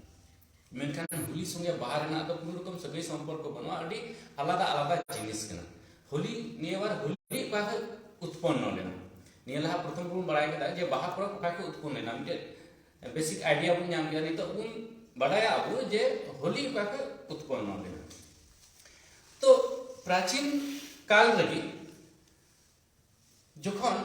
ᱢᱮᱱᱠᱷᱟᱱ ᱦᱳᱞᱤ ᱥᱚᱸᱜᱮ ᱵᱟᱦᱟ ᱨᱮᱱᱟᱜ ᱫᱚ ᱠᱳᱱᱳ ᱨᱚᱠᱚᱢ ᱥᱟᱹᱜᱟᱹᱭ ᱥᱚᱢᱯᱚᱨᱠᱚ ᱵᱟᱹᱱᱩᱜᱼᱟ, ᱟᱹᱰᱤ ᱟᱞᱟᱫᱟ ᱟᱞᱟᱫᱟ ᱡᱤᱱᱤᱥ ᱠᱟᱱᱟ᱾ ᱦᱳᱞᱤ ᱱᱤᱭᱟᱹ ᱵᱟᱨ ᱦᱳᱞᱤ ᱚᱠᱟ ᱠᱷᱚᱱ ᱩᱛᱯᱚᱱᱱᱚ ᱞᱮᱱᱟ? ᱱᱤᱭᱟᱹ ᱞᱟᱦᱟ ᱯᱨᱚᱛᱷᱚᱢ ᱵᱚᱱ ᱵᱟᱲᱟᱭ ᱠᱮᱫᱟ ᱡᱮ ᱵᱟᱦᱟ ᱯᱚᱨᱚᱵᱽ ᱚᱠᱟ ᱠᱷᱚᱱ ᱩᱛᱯᱚᱱᱱᱚ ᱞᱮᱱᱟ, ᱢᱤᱫᱴᱮᱱ basic idea ᱵᱚᱱ ᱧᱟᱢ ᱠᱮᱫᱟ᱾ ᱱᱤᱛᱚᱜ ᱵᱚᱱ ᱵᱟᱲᱟᱭᱟ ᱟᱵᱚ ᱡᱮ ᱦᱳᱞᱤ ᱚᱠᱟ ᱠᱷᱚᱱ ᱩᱛᱯᱚᱱᱱᱚ ᱞᱮᱱᱟ᱾ ᱛᱚ ᱯᱨᱟᱪᱤᱱ ᱠᱟᱞ ᱨᱮᱜᱮ ᱡᱚᱠᱷᱚᱱ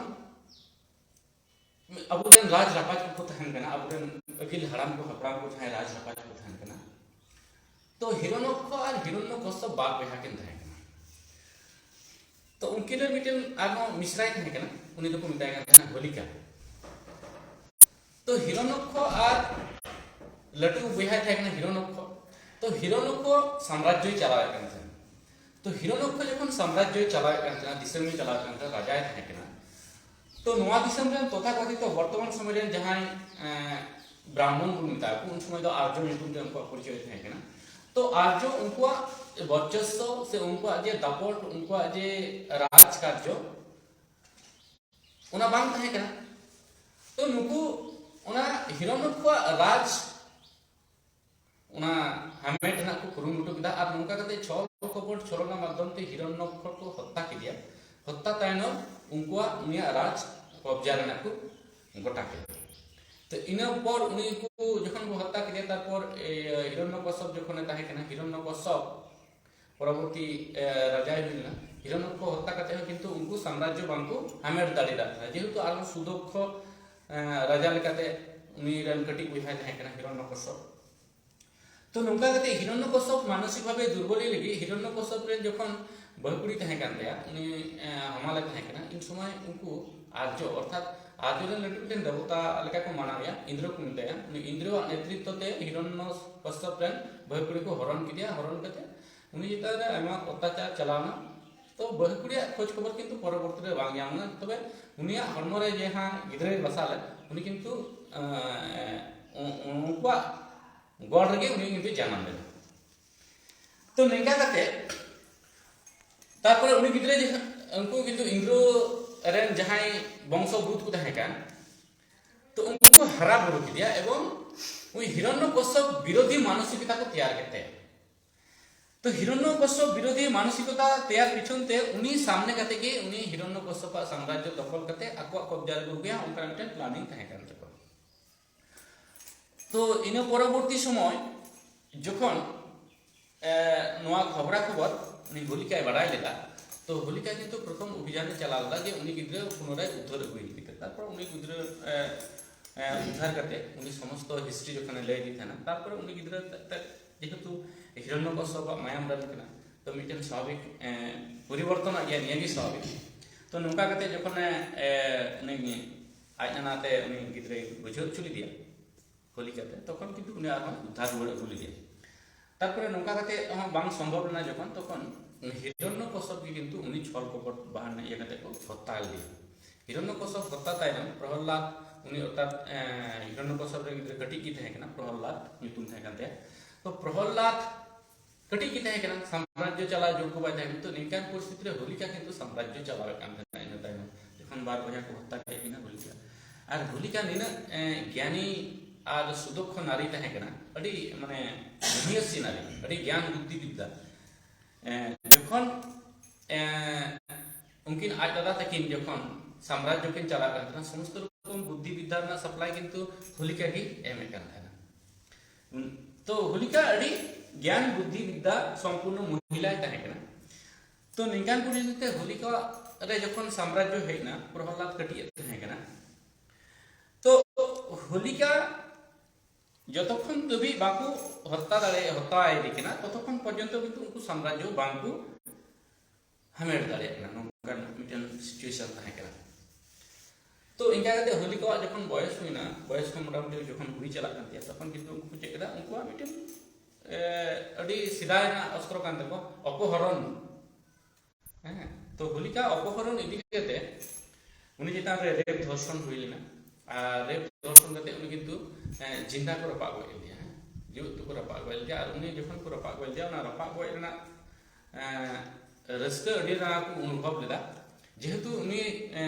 ᱟᱵᱚᱨᱮᱱ ᱨᱟᱡᱽ ᱨᱟᱯᱟᱡᱽ ᱠᱚᱠᱚ ᱛᱟᱦᱮᱱ ᱠᱟᱱᱟ, ᱟᱵᱚᱨᱮᱱ ᱟᱹᱜᱤᱞ ᱦᱟᱲᱟᱢ ᱠᱚ ᱦᱟᱯᱲᱟᱢ ᱠᱚ ᱡᱟᱦᱟᱸᱭ ᱨᱟᱡᱽ ᱨᱟᱯᱟᱡᱽ ᱠᱚ ᱛᱟᱦᱮᱱ ᱠᱟᱱᱟ, ᱛᱚ ᱦᱤᱨᱚᱱᱚᱠᱠᱷᱚ ᱟᱨ ᱦᱤᱨᱚᱱᱱᱚ ᱠᱚᱥᱥᱚᱯ ᱵᱟᱨ ᱵᱚᱭᱦᱟ ᱠᱤᱱ ᱛᱟᱦᱮᱸ ᱠᱟᱱᱟ᱾ ᱛᱚ ᱩᱱᱠᱤᱱ ᱨᱮ ᱢᱤᱫᱴᱮᱱ ᱟᱨᱦᱚᱸ ᱢᱤᱥᱨᱟᱭ ᱛᱟᱦᱮᱸ ᱠᱟᱱᱟ, ᱩᱱᱤ ᱫᱚᱠᱚ ᱢᱮᱛᱟᱭ ᱠᱟᱱ ᱛᱟᱦᱮᱱᱟ ᱦᱳᱞᱤᱠᱟ᱾ ᱛᱚ ᱦᱤᱨᱚᱱᱚᱠᱠᱷᱚ ᱟᱨ ᱞᱟᱹᱴᱩ ᱵᱚᱭᱦᱟᱭ ᱛᱟᱦᱮᱸ ᱠᱟᱱᱟ ᱦᱤᱨᱚᱱᱚᱠᱠᱷᱚ᱾ ᱛᱚ ᱦᱤᱨᱚᱱᱚᱠᱠᱷᱚ ᱥᱟᱢᱨᱟᱡᱽᱡᱚᱭ ᱪᱟᱞᱟᱣᱮᱫ ᱠᱟᱱ ᱛᱟᱦᱮᱱᱟ᱾ ᱛᱚ ᱦᱤᱨᱚᱱᱚᱠᱠᱷᱚ ᱡᱚᱠᱷᱚᱱ ᱥᱟᱢᱨᱟᱡᱽᱡᱚᱭ ᱪᱟᱞᱟᱣᱮᱫ ᱠᱟᱱ ᱛᱟᱦᱮᱱᱟ, ᱫᱤᱥᱚᱢᱮ ᱪᱟᱞᱟᱣᱮᱫ ᱠᱟᱱ ᱛᱟᱦᱮᱱᱟ, ᱨᱟᱡᱟᱭ ᱛᱟᱦᱮᱸ ᱠᱟᱱᱟ, ᱛᱚ ᱱᱚᱣᱟ ᱫᱤᱥᱚᱢ ᱨᱮᱱ ᱛᱚᱛᱷᱟᱠᱚᱛᱷᱤᱛᱚ ᱵᱚᱨᱛᱚᱢᱟᱱ ᱥᱚᱢᱚᱭ ᱨᱮᱱ ᱡᱟᱦᱟᱸᱭ, ᱮᱸ, ᱵᱨᱟᱦᱢᱚᱱ ᱵᱚᱱ ᱢᱮᱛᱟ ᱠᱚ, ᱩᱱ ᱥᱚᱢᱚᱭ ᱫᱚ ᱟᱨᱡᱚ ᱧᱩᱛᱩᱢ ᱛᱮ ᱩᱱᱠᱩᱣᱟᱜ ᱯᱚᱨᱤᱪᱚᱭ ᱛᱟᱦᱮᱸ ᱠᱟᱱᱟ᱾ ᱛᱚ ᱟᱨᱡᱚ ᱩᱱᱠᱩᱣᱟᱜ ᱵᱚᱨᱪᱚᱥᱥᱚ ᱥᱮ ᱩᱱᱠᱩᱣᱟᱜ ᱡᱮ ᱫᱟᱯᱚᱴ, ᱩᱱᱠᱩᱣᱟᱜ ᱡᱮ ᱨᱟᱡᱽ ᱠᱟᱨᱡᱚ, ᱚᱱᱟ ᱵᱟᱝ ᱛᱟᱦᱮᱸ ᱠᱟᱱᱟ᱾ ᱛᱚ ᱱᱩᱠᱩ ᱚᱱᱟ ᱦᱤᱨᱚᱱᱚᱠᱠᱷᱚᱣᱟᱜ ᱨᱟᱡᱽ ᱚᱱᱟ ᱦᱟᱢᱮᱴ ᱨᱮᱱᱟᱜ ᱠᱚ ᱠᱩᱨᱩᱢᱩᱴᱩ ᱠᱮᱫᱟ᱾ ᱟᱨ ᱱᱚᱝᱠᱟ ᱠᱟᱛᱮ ᱪᱷᱚᱞ ᱠᱚᱯᱚᱴ ᱪᱷᱚᱞᱚᱱᱟ ᱢᱟᱫᱽᱫᱷᱚᱢ ᱛᱮ ᱦᱤᱨᱚᱱᱱᱚᱠᱠᱷᱚ ᱠᱚ ᱦᱚᱛᱛᱟ ᱠᱮᱫᱮᱭᱟ᱾ ᱦᱚᱛᱛᱟ ᱛᱟᱭᱱᱚᱢ ᱩᱱᱠᱩᱣᱟᱜ, ᱩᱱᱤᱭᱟᱜ ᱨᱟᱡᱽ ᱠᱚᱵᱽᱡᱟ ᱨᱮᱱᱟᱜ ᱠᱚ ᱜᱚᱴᱟ ᱠᱮᱫᱟ᱾ ᱛᱚ ᱤᱱᱟᱹ ᱯᱚᱨ ᱩᱱᱤ ᱠᱚ ᱡᱚᱠᱷᱚᱱ ᱠᱚ ᱦᱚᱛᱛᱟ ᱠᱮᱫᱮᱭᱟ, ᱛᱟᱨᱯᱚᱨ, ᱮ, ᱦᱤᱨᱚᱱᱱᱚᱠᱚᱥᱚᱯ ᱡᱚᱠᱷᱚᱱᱮ ᱛᱟᱦᱮᱸ ᱠᱟᱱᱟ, ᱦᱤᱨᱚᱱᱱᱚᱠᱚᱥᱚᱯ ᱯᱚᱨᱚᱵᱚᱨᱛᱤ, ᱮ, ᱨᱟᱡᱟᱭ ᱦᱩᱭ ᱞᱮᱱᱟ᱾ ᱦᱤᱨᱚᱱᱱᱚᱠᱚ ᱦᱚᱛᱛᱟ ᱠᱟᱛᱮ ᱦᱚᱸ ᱠᱤᱱᱛᱩ ᱩᱱᱠᱩ ᱥᱟᱢᱨᱟᱡᱽᱡᱚ ᱵᱟᱝᱠᱚ ᱦᱟᱢᱮᱴ ᱫᱟᱲᱮ ᱞᱮᱫ ᱛᱟᱦᱮᱸᱫ, ᱡᱮᱦᱮᱛᱩ ᱟᱨᱦᱚᱸ ᱥᱩᱫᱚᱠᱠᱷᱚ, ᱮ, ᱨᱟᱡᱟ ᱞᱮᱠᱟᱛᱮ ᱩᱱᱤ ᱨᱮᱱ ᱠᱟᱹᱴᱤᱡ ᱵᱚᱭᱦᱟᱭ ᱛᱟᱦᱮᱸ ᱠᱟᱱᱟ ᱦᱤᱨᱚᱱᱱᱚᱠᱚᱥᱚᱯ᱾ ᱛᱚ ᱱᱚᱝᱠᱟ ᱠᱟᱛᱮ ᱦᱤᱨᱚᱱᱱᱚᱠᱚᱥᱚᱯ ᱢᱟᱱᱚᱥᱤᱠ ᱵᱷᱟᱵᱮ ᱫᱩᱨᱵᱚᱞᱤ ᱞᱟᱹᱜᱤᱫ ᱦᱤᱨᱚᱱᱱᱚᱠᱚᱥᱚᱯ ᱨᱮᱱ ᱡᱚᱠᱷᱚᱱ ᱵᱟᱹᱦᱩ ᱠᱩᱲᱤ ᱛᱟᱦᱮᱸ ᱠᱟᱱ ᱛᱟᱭᱟ, ᱩᱱᱤ, ᱮ, ᱦᱟᱢᱟᱞᱮ ᱛᱟᱦᱮᱸ ᱠᱟᱱᱟ, ᱤᱱ ᱥᱚᱢᱚᱭ ᱩᱱᱠᱩ ᱟᱨᱡᱚ, ᱚᱨᱛᱷᱟᱛ ᱟᱨᱡᱚ ᱨᱮᱱ ᱞᱟᱹᱴᱩ ᱢᱤᱫᱴᱮᱱ ᱫᱮᱵᱚᱛᱟ ᱞᱮᱠᱟ ᱠᱚ ᱢᱟᱱᱟᱣᱮᱭᱟ, ᱤᱱᱫᱨᱚ ᱠᱚ ᱢᱮᱛᱟᱭᱟ᱾ ᱩᱱᱤ ᱤᱱᱫᱨᱚᱣᱟᱜ ᱱᱮᱛᱨᱤᱛᱛᱚ ᱛᱮ ᱦᱤᱨᱚᱱᱱᱚᱠᱚᱥᱚᱯ ᱨᱮᱱ ᱵᱟᱹᱦᱩ ᱠᱩᱲᱤ ᱠᱚ ᱦᱚᱨᱚᱱ ᱠᱮᱫᱮᱭᱟ, ᱦᱚᱨᱚᱱ ᱠᱟᱛᱮ ᱩᱱᱤ ᱪᱮᱛᱟᱱ ᱨᱮ ᱟᱭᱢᱟ ᱚᱛᱛᱟᱪᱟᱨ ᱪᱟᱞᱟᱣᱱᱟ᱾ ᱛᱚ ᱵᱟᱹᱦᱩ ᱠᱩᱲᱤᱭᱟᱜ ᱠᱷᱳᱡᱽ ᱠᱷᱚᱵᱚᱨ ᱠᱤᱱᱛᱩ ᱯᱚᱨᱚᱵᱚᱨᱛᱤ ᱨᱮ ᱵᱟᱝ ᱧᱟᱢ ᱞᱮᱱᱟ᱾ ᱛᱚᱵᱮ ᱩᱱᱤᱭᱟᱜ ᱦᱚᱲᱢᱚ ᱨᱮ ᱡᱟᱦᱟᱸ ᱜᱤᱫᱽᱨᱟᱹᱭ ᱵᱟᱥᱟ ᱞᱮᱫ, ᱩᱱᱤ ᱠᱤᱱᱛᱩ, ᱮᱸ, ᱩ-, ᱩᱱᱠᱩᱣᱟᱜ ᱜᱚᱲ ᱨᱮᱜᱮ ᱩᱱᱤ ᱠᱤᱱᱛᱩ ᱡᱟᱱᱟᱢ ᱞᱮᱱᱟ᱾ ᱛᱚ ᱱᱤᱝᱠᱟ ᱠᱟᱛᱮ ᱛᱟᱨᱯᱚᱨᱮ ᱩᱱᱤ ᱜᱤᱫᱽᱨᱟᱹ ᱡᱟᱦᱟᱸ, ᱩᱱᱠᱩ ᱠᱤᱱᱛᱩ ᱤᱱᱫᱨᱚ ᱨᱮᱱ ᱡᱟᱦᱟᱸᱭ ᱵᱚᱝᱥᱚ ᱵᱩᱛ ᱠᱚ ᱛᱟᱦᱮᱸ ᱠᱟᱱ, ᱛᱚ ᱩᱱᱠᱩ ᱠᱚ ᱦᱟᱨᱟ ᱵᱩᱨᱩ ᱠᱮᱫᱮᱭᱟ ᱮᱵᱚᱝ ᱩᱱᱤ ᱦᱤᱨᱚᱱᱱᱚᱠᱚᱥᱚᱯ ᱵᱤᱨᱳᱫᱷᱤ ᱢᱟᱱᱚᱥᱤᱠᱚᱛᱟ ᱠᱚ ᱛᱮᱭᱟᱨ ᱠᱮᱫ ᱛᱟᱭᱟ᱾ ᱛᱚ ᱦᱤᱨᱚᱱᱱᱚᱠᱚᱥᱭᱚᱯ ᱵᱤᱨᱳᱫᱷᱤ ᱢᱟᱱᱚᱥᱤᱠᱚᱛᱟ ᱛᱮᱭᱟᱨ ᱯᱤᱪᱷᱚᱱ ᱛᱮ ᱩᱱᱤ ᱥᱟᱢᱱᱮ ᱠᱟᱛᱮ ᱜᱮ ᱩᱱᱤ ᱦᱤᱨᱚᱱᱱᱚᱠᱚᱥᱭᱚᱯᱟᱜ ᱥᱟᱢᱨᱟᱡᱽᱡᱚ ᱫᱚᱠᱷᱚᱞ ᱠᱟᱛᱮ ᱟᱠᱚᱣᱟᱜ ᱠᱚᱵᱽᱡᱟ ᱨᱮᱠᱚ ᱟᱹᱜᱩᱭᱟ, ᱚᱱᱠᱟ ᱢᱤᱫᱴᱮᱱ ᱯᱞᱟᱱᱤᱝ ᱛᱟᱦᱮᱸ ᱠᱟᱱ ᱛᱟᱠᱚᱣᱟ᱾ ᱛᱚ ᱤᱱᱟᱹ ᱯᱚᱨᱚᱵᱚᱨᱛᱤ ᱥᱚᱢᱚᱭ ᱡᱚᱠᱷᱚᱱ ᱮ, ᱱᱚᱣᱟ ᱠᱷᱚᱵᱽᱨᱟ ᱠᱷᱚᱵᱚᱨ ᱩᱱᱤ ᱦᱳᱞᱤᱠᱟᱭ ᱵᱟᱲᱟᱭ ᱞᱮᱫᱟ, ᱛᱚ ᱦᱳᱞᱤᱠᱟ ᱠᱤᱱᱛᱩ ᱯᱨᱚᱛᱷᱚᱢ ᱚᱵᱷᱤᱡᱟᱱᱮ ᱪᱟᱞᱟᱣ ᱞᱮᱫᱟ ᱡᱮ ᱩᱱᱤ ᱜᱤᱫᱽᱨᱟᱹ ᱯᱩᱱᱚᱨᱟᱭ ᱩᱫᱽᱫᱷᱟᱹᱨ ᱟᱹᱜᱩᱭᱮ ᱞᱟᱹᱜᱤᱫ᱾ ᱛᱟᱨᱯᱚᱨ ᱩᱱᱤ ᱜᱤᱫᱽᱨᱟᱹ ᱮ, ᱮ, ᱩᱫᱽᱫᱷᱟᱨ ᱠᱟᱛᱮ ᱩᱱᱤ ᱥᱚᱢᱚᱥᱛᱚ ᱦᱤᱥᱴᱨᱤ ᱡᱚᱠᱷᱚᱱᱮ ᱞᱟᱹᱭ ᱟᱫᱮ ᱛᱟᱦᱮᱱᱟ, ᱛᱟᱨᱯᱚᱨᱮ ᱩᱱᱤ ᱜᱤᱫᱽᱨᱟᱹ ᱛᱮ- ᱛᱮ- ᱡᱮᱦᱮᱛᱩ ᱦᱤᱨᱚᱱᱱᱚᱠᱚᱥᱭᱚᱯᱟᱜ ᱢᱟᱭᱟᱢ ᱨᱮ ᱠᱟᱱᱟ, ᱛᱚ ᱢᱤᱫᱴᱮᱱ ᱥᱟᱵᱷᱟᱵᱤᱠ ᱮ, ᱯᱚᱨᱤᱵᱚᱨᱛᱚᱱᱟᱜ ᱜᱮᱭᱟ, ᱱᱤᱭᱟᱹᱜᱮ ᱥᱟᱵᱷᱟᱵᱤᱠ᱾ ᱛᱚ ᱱᱚᱝᱠᱟ ᱠᱟᱛᱮ ᱡᱚᱠᱷᱚᱱᱮ ᱮ, ᱩᱱᱤ ᱟᱡ ᱱᱟᱱᱟᱛᱮ ᱩᱱᱤ ᱜᱤᱫᱽᱨᱟᱹᱭ ᱵᱩᱡᱷᱟᱹᱣ ᱦᱚᱪᱚ ᱞᱮᱫᱮᱭᱟ, ᱦᱳᱞᱤᱠᱟᱛᱮ, ᱛᱚᱠᱷᱚᱱ ᱠᱤᱱᱛᱩ ᱩᱱᱤ ᱟᱨᱦᱚᱸ ᱩᱫᱽᱫᱷᱟᱨ ᱨᱩᱣᱟᱹᱲ ᱟᱹᱜᱩ ᱞᱮᱫᱮᱭᱟ᱾ ᱛᱟᱨᱯᱚᱨᱮ ᱱᱚᱝᱠᱟ ᱠᱟᱛᱮ ᱦᱚᱸ ᱵᱟᱝ ᱥᱚᱢᱵᱷᱚᱵ ᱞᱮᱱᱟ ᱡᱚᱠᱷᱚᱱ, ᱛᱚᱠᱷᱚᱱ ᱦᱤᱨᱚᱱᱱᱚ ᱠᱚᱥᱚᱯ ᱜᱮ ᱠᱤᱱᱛᱩ ᱩᱱᱤ ᱪᱷᱚᱞ ᱠᱚᱯᱚᱴ ᱵᱟᱦᱟᱱᱟ ᱤᱭᱟᱹ ᱠᱟᱛᱮ ᱠᱚ ᱦᱚᱛᱛᱟ ᱞᱮᱫᱮᱭᱟ᱾ ᱦᱤᱨᱚᱱᱱᱚ ᱠᱚᱥᱚᱯ ᱦᱚᱛᱛᱟ ᱛᱟᱭᱱᱚᱢ ᱯᱨᱚᱦᱚᱞᱞᱟᱫ, ᱩᱱᱤ ᱚᱨᱛᱷᱟᱛ ᱮ, ᱦᱤᱨᱚᱱᱱᱚ ᱠᱚᱥᱚᱯ ᱨᱮ ᱜᱤᱫᱽᱨᱟᱹ ᱠᱟᱹᱴᱤᱡ ᱜᱮ ᱛᱟᱦᱮᱸ ᱠᱟᱱᱟ, ᱯᱨᱚᱦᱚᱞᱞᱟᱫ ᱧᱩᱛᱩᱢ ᱛᱟᱦᱮᱸ ᱠᱟᱱ ᱛᱟᱭᱟ᱾ ᱛᱚ ᱯᱨᱚᱦᱚᱞᱞᱟᱫ ᱠᱟᱹᱴᱤᱡ ᱜᱮ ᱛᱟᱦᱮᱸ ᱠᱟᱱᱟ, ᱥᱟᱢᱨᱟᱡᱽᱡᱚ ᱪᱟᱞᱟᱣ ᱡᱳᱜᱽᱜᱚ ᱵᱟᱭ ᱛᱟᱦᱮᱸ ᱠᱟᱱᱟ᱾ ᱛᱚ ᱱᱤᱝᱠᱟᱱ ᱯᱚᱨᱤᱥᱛᱷᱤᱛᱤ ᱨᱮ ᱦᱳᱞᱤᱠᱟ ᱠᱤᱱᱛᱩ ᱥᱟᱢᱨᱟᱡᱽᱡᱚ ᱪᱟᱞᱟᱣᱮᱫ ᱠᱟᱱ ᱛᱟᱦᱮᱱᱟ ᱤᱱᱟᱹ ᱛᱟᱭᱱᱚᱢ, ᱡᱚᱠᱷᱚᱱ ᱵᱟᱨ ᱵᱚᱭᱦᱟ ᱠᱚ ᱦᱚᱛᱛᱟ ᱠᱮᱫ ᱠᱤᱱᱟ ᱦᱳᱞᱤᱠᱟ᱾ ᱟᱨ ᱦᱳᱞᱤᱠᱟ ᱱᱤᱱᱟᱹᱜ ᱮ, ᱜᱮᱭᱟᱱᱤ ᱟᱨ ᱥᱩᱫᱚᱠᱠᱷᱚ ᱱᱟᱨᱤ ᱛᱟᱦᱮᱸ ᱠᱟᱱᱟ, ᱟᱹᱰᱤ ᱢᱟᱱᱮ ᱡᱤᱱᱤᱭᱟᱥᱤ ᱱᱟᱨᱤ, ᱟᱹᱰᱤ ᱜᱮᱭᱟᱱ ᱵᱩᱫᱽᱫᱷᱤ ᱵᱤᱫᱽᱫᱟ᱾ ᱮ, ᱡᱚᱠᱷᱚᱱ ᱮ, ᱩᱱᱠᱤᱱ ᱟᱡ ᱫᱟᱫᱟ ᱛᱟᱹᱠᱤᱱ ᱡᱚᱠᱷᱚᱱ ᱥᱟᱢᱨᱟᱡᱽᱡᱚ ᱠᱤᱱ ᱪᱟᱞᱟᱜ ᱠᱟᱱ ᱛᱟᱦᱮᱱᱟ, ᱥᱚᱢᱚᱥᱛᱚ ᱨᱚᱠᱚᱢ ᱵᱩᱫᱽᱫᱷᱤ ᱵᱤᱫᱽᱫᱟ ᱨᱮᱱᱟᱜ ᱥᱟᱯᱞᱟᱭ ᱠᱤᱱᱛᱩ ᱦᱳᱞᱤᱠᱟ ᱜᱮ ᱮᱢᱮᱫ ᱠᱟᱱ ᱛᱟᱦᱮᱱᱟ᱾ ᱩᱱ- ᱛᱚ ᱦᱳᱞᱤᱠᱟ ᱟᱹᱰᱤ ᱜᱮᱭᱟᱱ ᱵᱩᱫᱽᱫᱷᱤ ᱵᱤᱫᱽᱫᱟ ᱥᱚᱢᱯᱩᱨᱱᱚ ᱢᱚᱦᱤᱞᱟᱭ ᱛᱟᱦᱮᱸ ᱠᱟᱱᱟ᱾ ᱛᱚ ᱱᱤᱝᱠᱟᱱ ᱯᱚᱨᱤᱥᱛᱷᱤᱛᱤ ᱛᱮ ᱦᱳᱞᱤᱠᱟ ᱨᱮ ᱡᱚᱠᱷᱚᱱ ᱥᱟᱢᱨᱟᱡᱽᱡᱚ ᱦᱮᱡ ᱮᱱᱟ, ᱯᱨᱚᱦᱞᱟᱫ ᱠᱟᱹᱴᱤᱡ ᱮ ᱛᱟᱦᱮᱸ ᱠᱟᱱᱟ᱾ ᱛᱚ ᱦᱳᱞᱤᱠᱟ ᱡᱚᱛᱚᱠᱷᱚᱱ ᱫᱷᱟᱹᱵᱤᱡ ᱵᱟᱠᱚ ᱦᱚᱛᱛᱟ ᱫᱟᱲᱮ ᱦᱚᱛᱛᱟᱭᱮᱫᱮ ᱠᱟᱱᱟ, ᱛᱚᱛᱚᱠᱷᱚᱱ ᱯᱚᱨᱡᱚᱱᱛᱚ ᱠᱤᱱᱛᱩ ᱩᱱᱠᱩ ᱥᱟᱢᱨᱟᱡᱽᱡᱚ ᱵᱟᱝᱠᱚ ᱦᱟᱢᱮᱴ ᱫᱟᱲᱮᱭᱟᱜ ᱠᱟᱱᱟ, ᱱᱚᱝᱠᱟᱱ ᱢᱤᱫᱴᱮᱱ ᱥᱤᱪᱩᱭᱮᱥᱚᱱ ᱛᱟᱦᱮᱸ ᱠᱟᱱᱟ᱾ ᱛᱚ ᱤᱱᱠᱟ ᱠᱟᱛᱮ ᱦᱳᱞᱤᱠᱟᱣᱟᱜ ᱡᱚᱠᱷᱚᱱ ᱵᱚᱭᱚᱥ ᱦᱩᱭᱱᱟ, ᱵᱚᱭᱚᱥ ᱦᱚᱸ ᱢᱚᱴᱟᱢᱩᱴᱤ ᱡᱚᱠᱷᱚᱱ ᱦᱩᱭ ᱪᱟᱞᱟᱜ ᱠᱟᱱ ᱛᱟᱭᱟ, ᱛᱚᱠᱷᱚᱱ ᱠᱤᱱᱛᱩ ᱩᱱᱠᱩ ᱪᱮᱫ ᱠᱮᱫᱟ, ᱩᱱᱠᱩᱣᱟᱜ ᱢᱤᱫᱴᱮᱱ ᱮ, ᱟᱹᱰᱤ ᱥᱮᱫᱟᱭ ᱨᱮᱱᱟᱜ ᱚᱥᱛᱨᱚ ᱠᱟᱱ ᱛᱟᱠᱚᱣᱟ, ᱚᱯᱚᱦᱚᱨᱚᱱ᱾ ᱦᱮᱸ, ᱛᱚ ᱦᱳᱞᱤᱠᱟ ᱚᱯᱚᱦᱚᱨᱚᱱ ᱤᱫᱤ ᱠᱟᱛᱮ ᱩᱱᱤ ᱪᱮᱛᱟᱱ ᱨᱮ ᱨᱮᱯ ᱫᱷᱚᱨᱥᱚᱱ ᱦᱩᱭ ᱞᱮᱱᱟ᱾ ᱟᱨ ᱨᱮᱯ ᱫᱷᱚᱨᱥᱚᱱ ᱠᱟᱛᱮ ᱩᱱᱤ ᱠᱤᱱᱛᱩ ᱮ, ᱡᱤᱱᱫᱟ ᱠᱚ ᱨᱟᱯᱟᱜ ᱜᱚᱡ ᱞᱮᱫᱮᱭᱟ᱾ ᱦᱮᱸ, ᱡᱤᱣᱮᱫ ᱛᱮᱠᱚ ᱨᱟᱯᱟᱜ ᱜᱚᱡ ᱞᱮᱫᱮᱭᱟ᱾ ᱟᱨ ᱩᱱᱤ ᱡᱚᱠᱷᱚᱱ ᱠᱚ ᱨᱟᱯᱟᱜ ᱜᱚᱡ ᱞᱮᱫᱮᱭᱟ, ᱚᱱᱟ ᱨᱟᱯᱟᱜ ᱜᱚᱡ ᱨᱮᱱᱟᱜ ᱮ, ᱨᱟᱹᱥᱠᱟᱹ ᱟᱹᱰᱤ ᱨᱟᱸᱜᱟᱣ ᱠᱚ ᱚᱱᱩᱵᱷᱚᱵ ᱞᱮᱫᱟ, ᱡᱮᱦᱮᱛᱩ ᱩᱱᱤ ᱮ,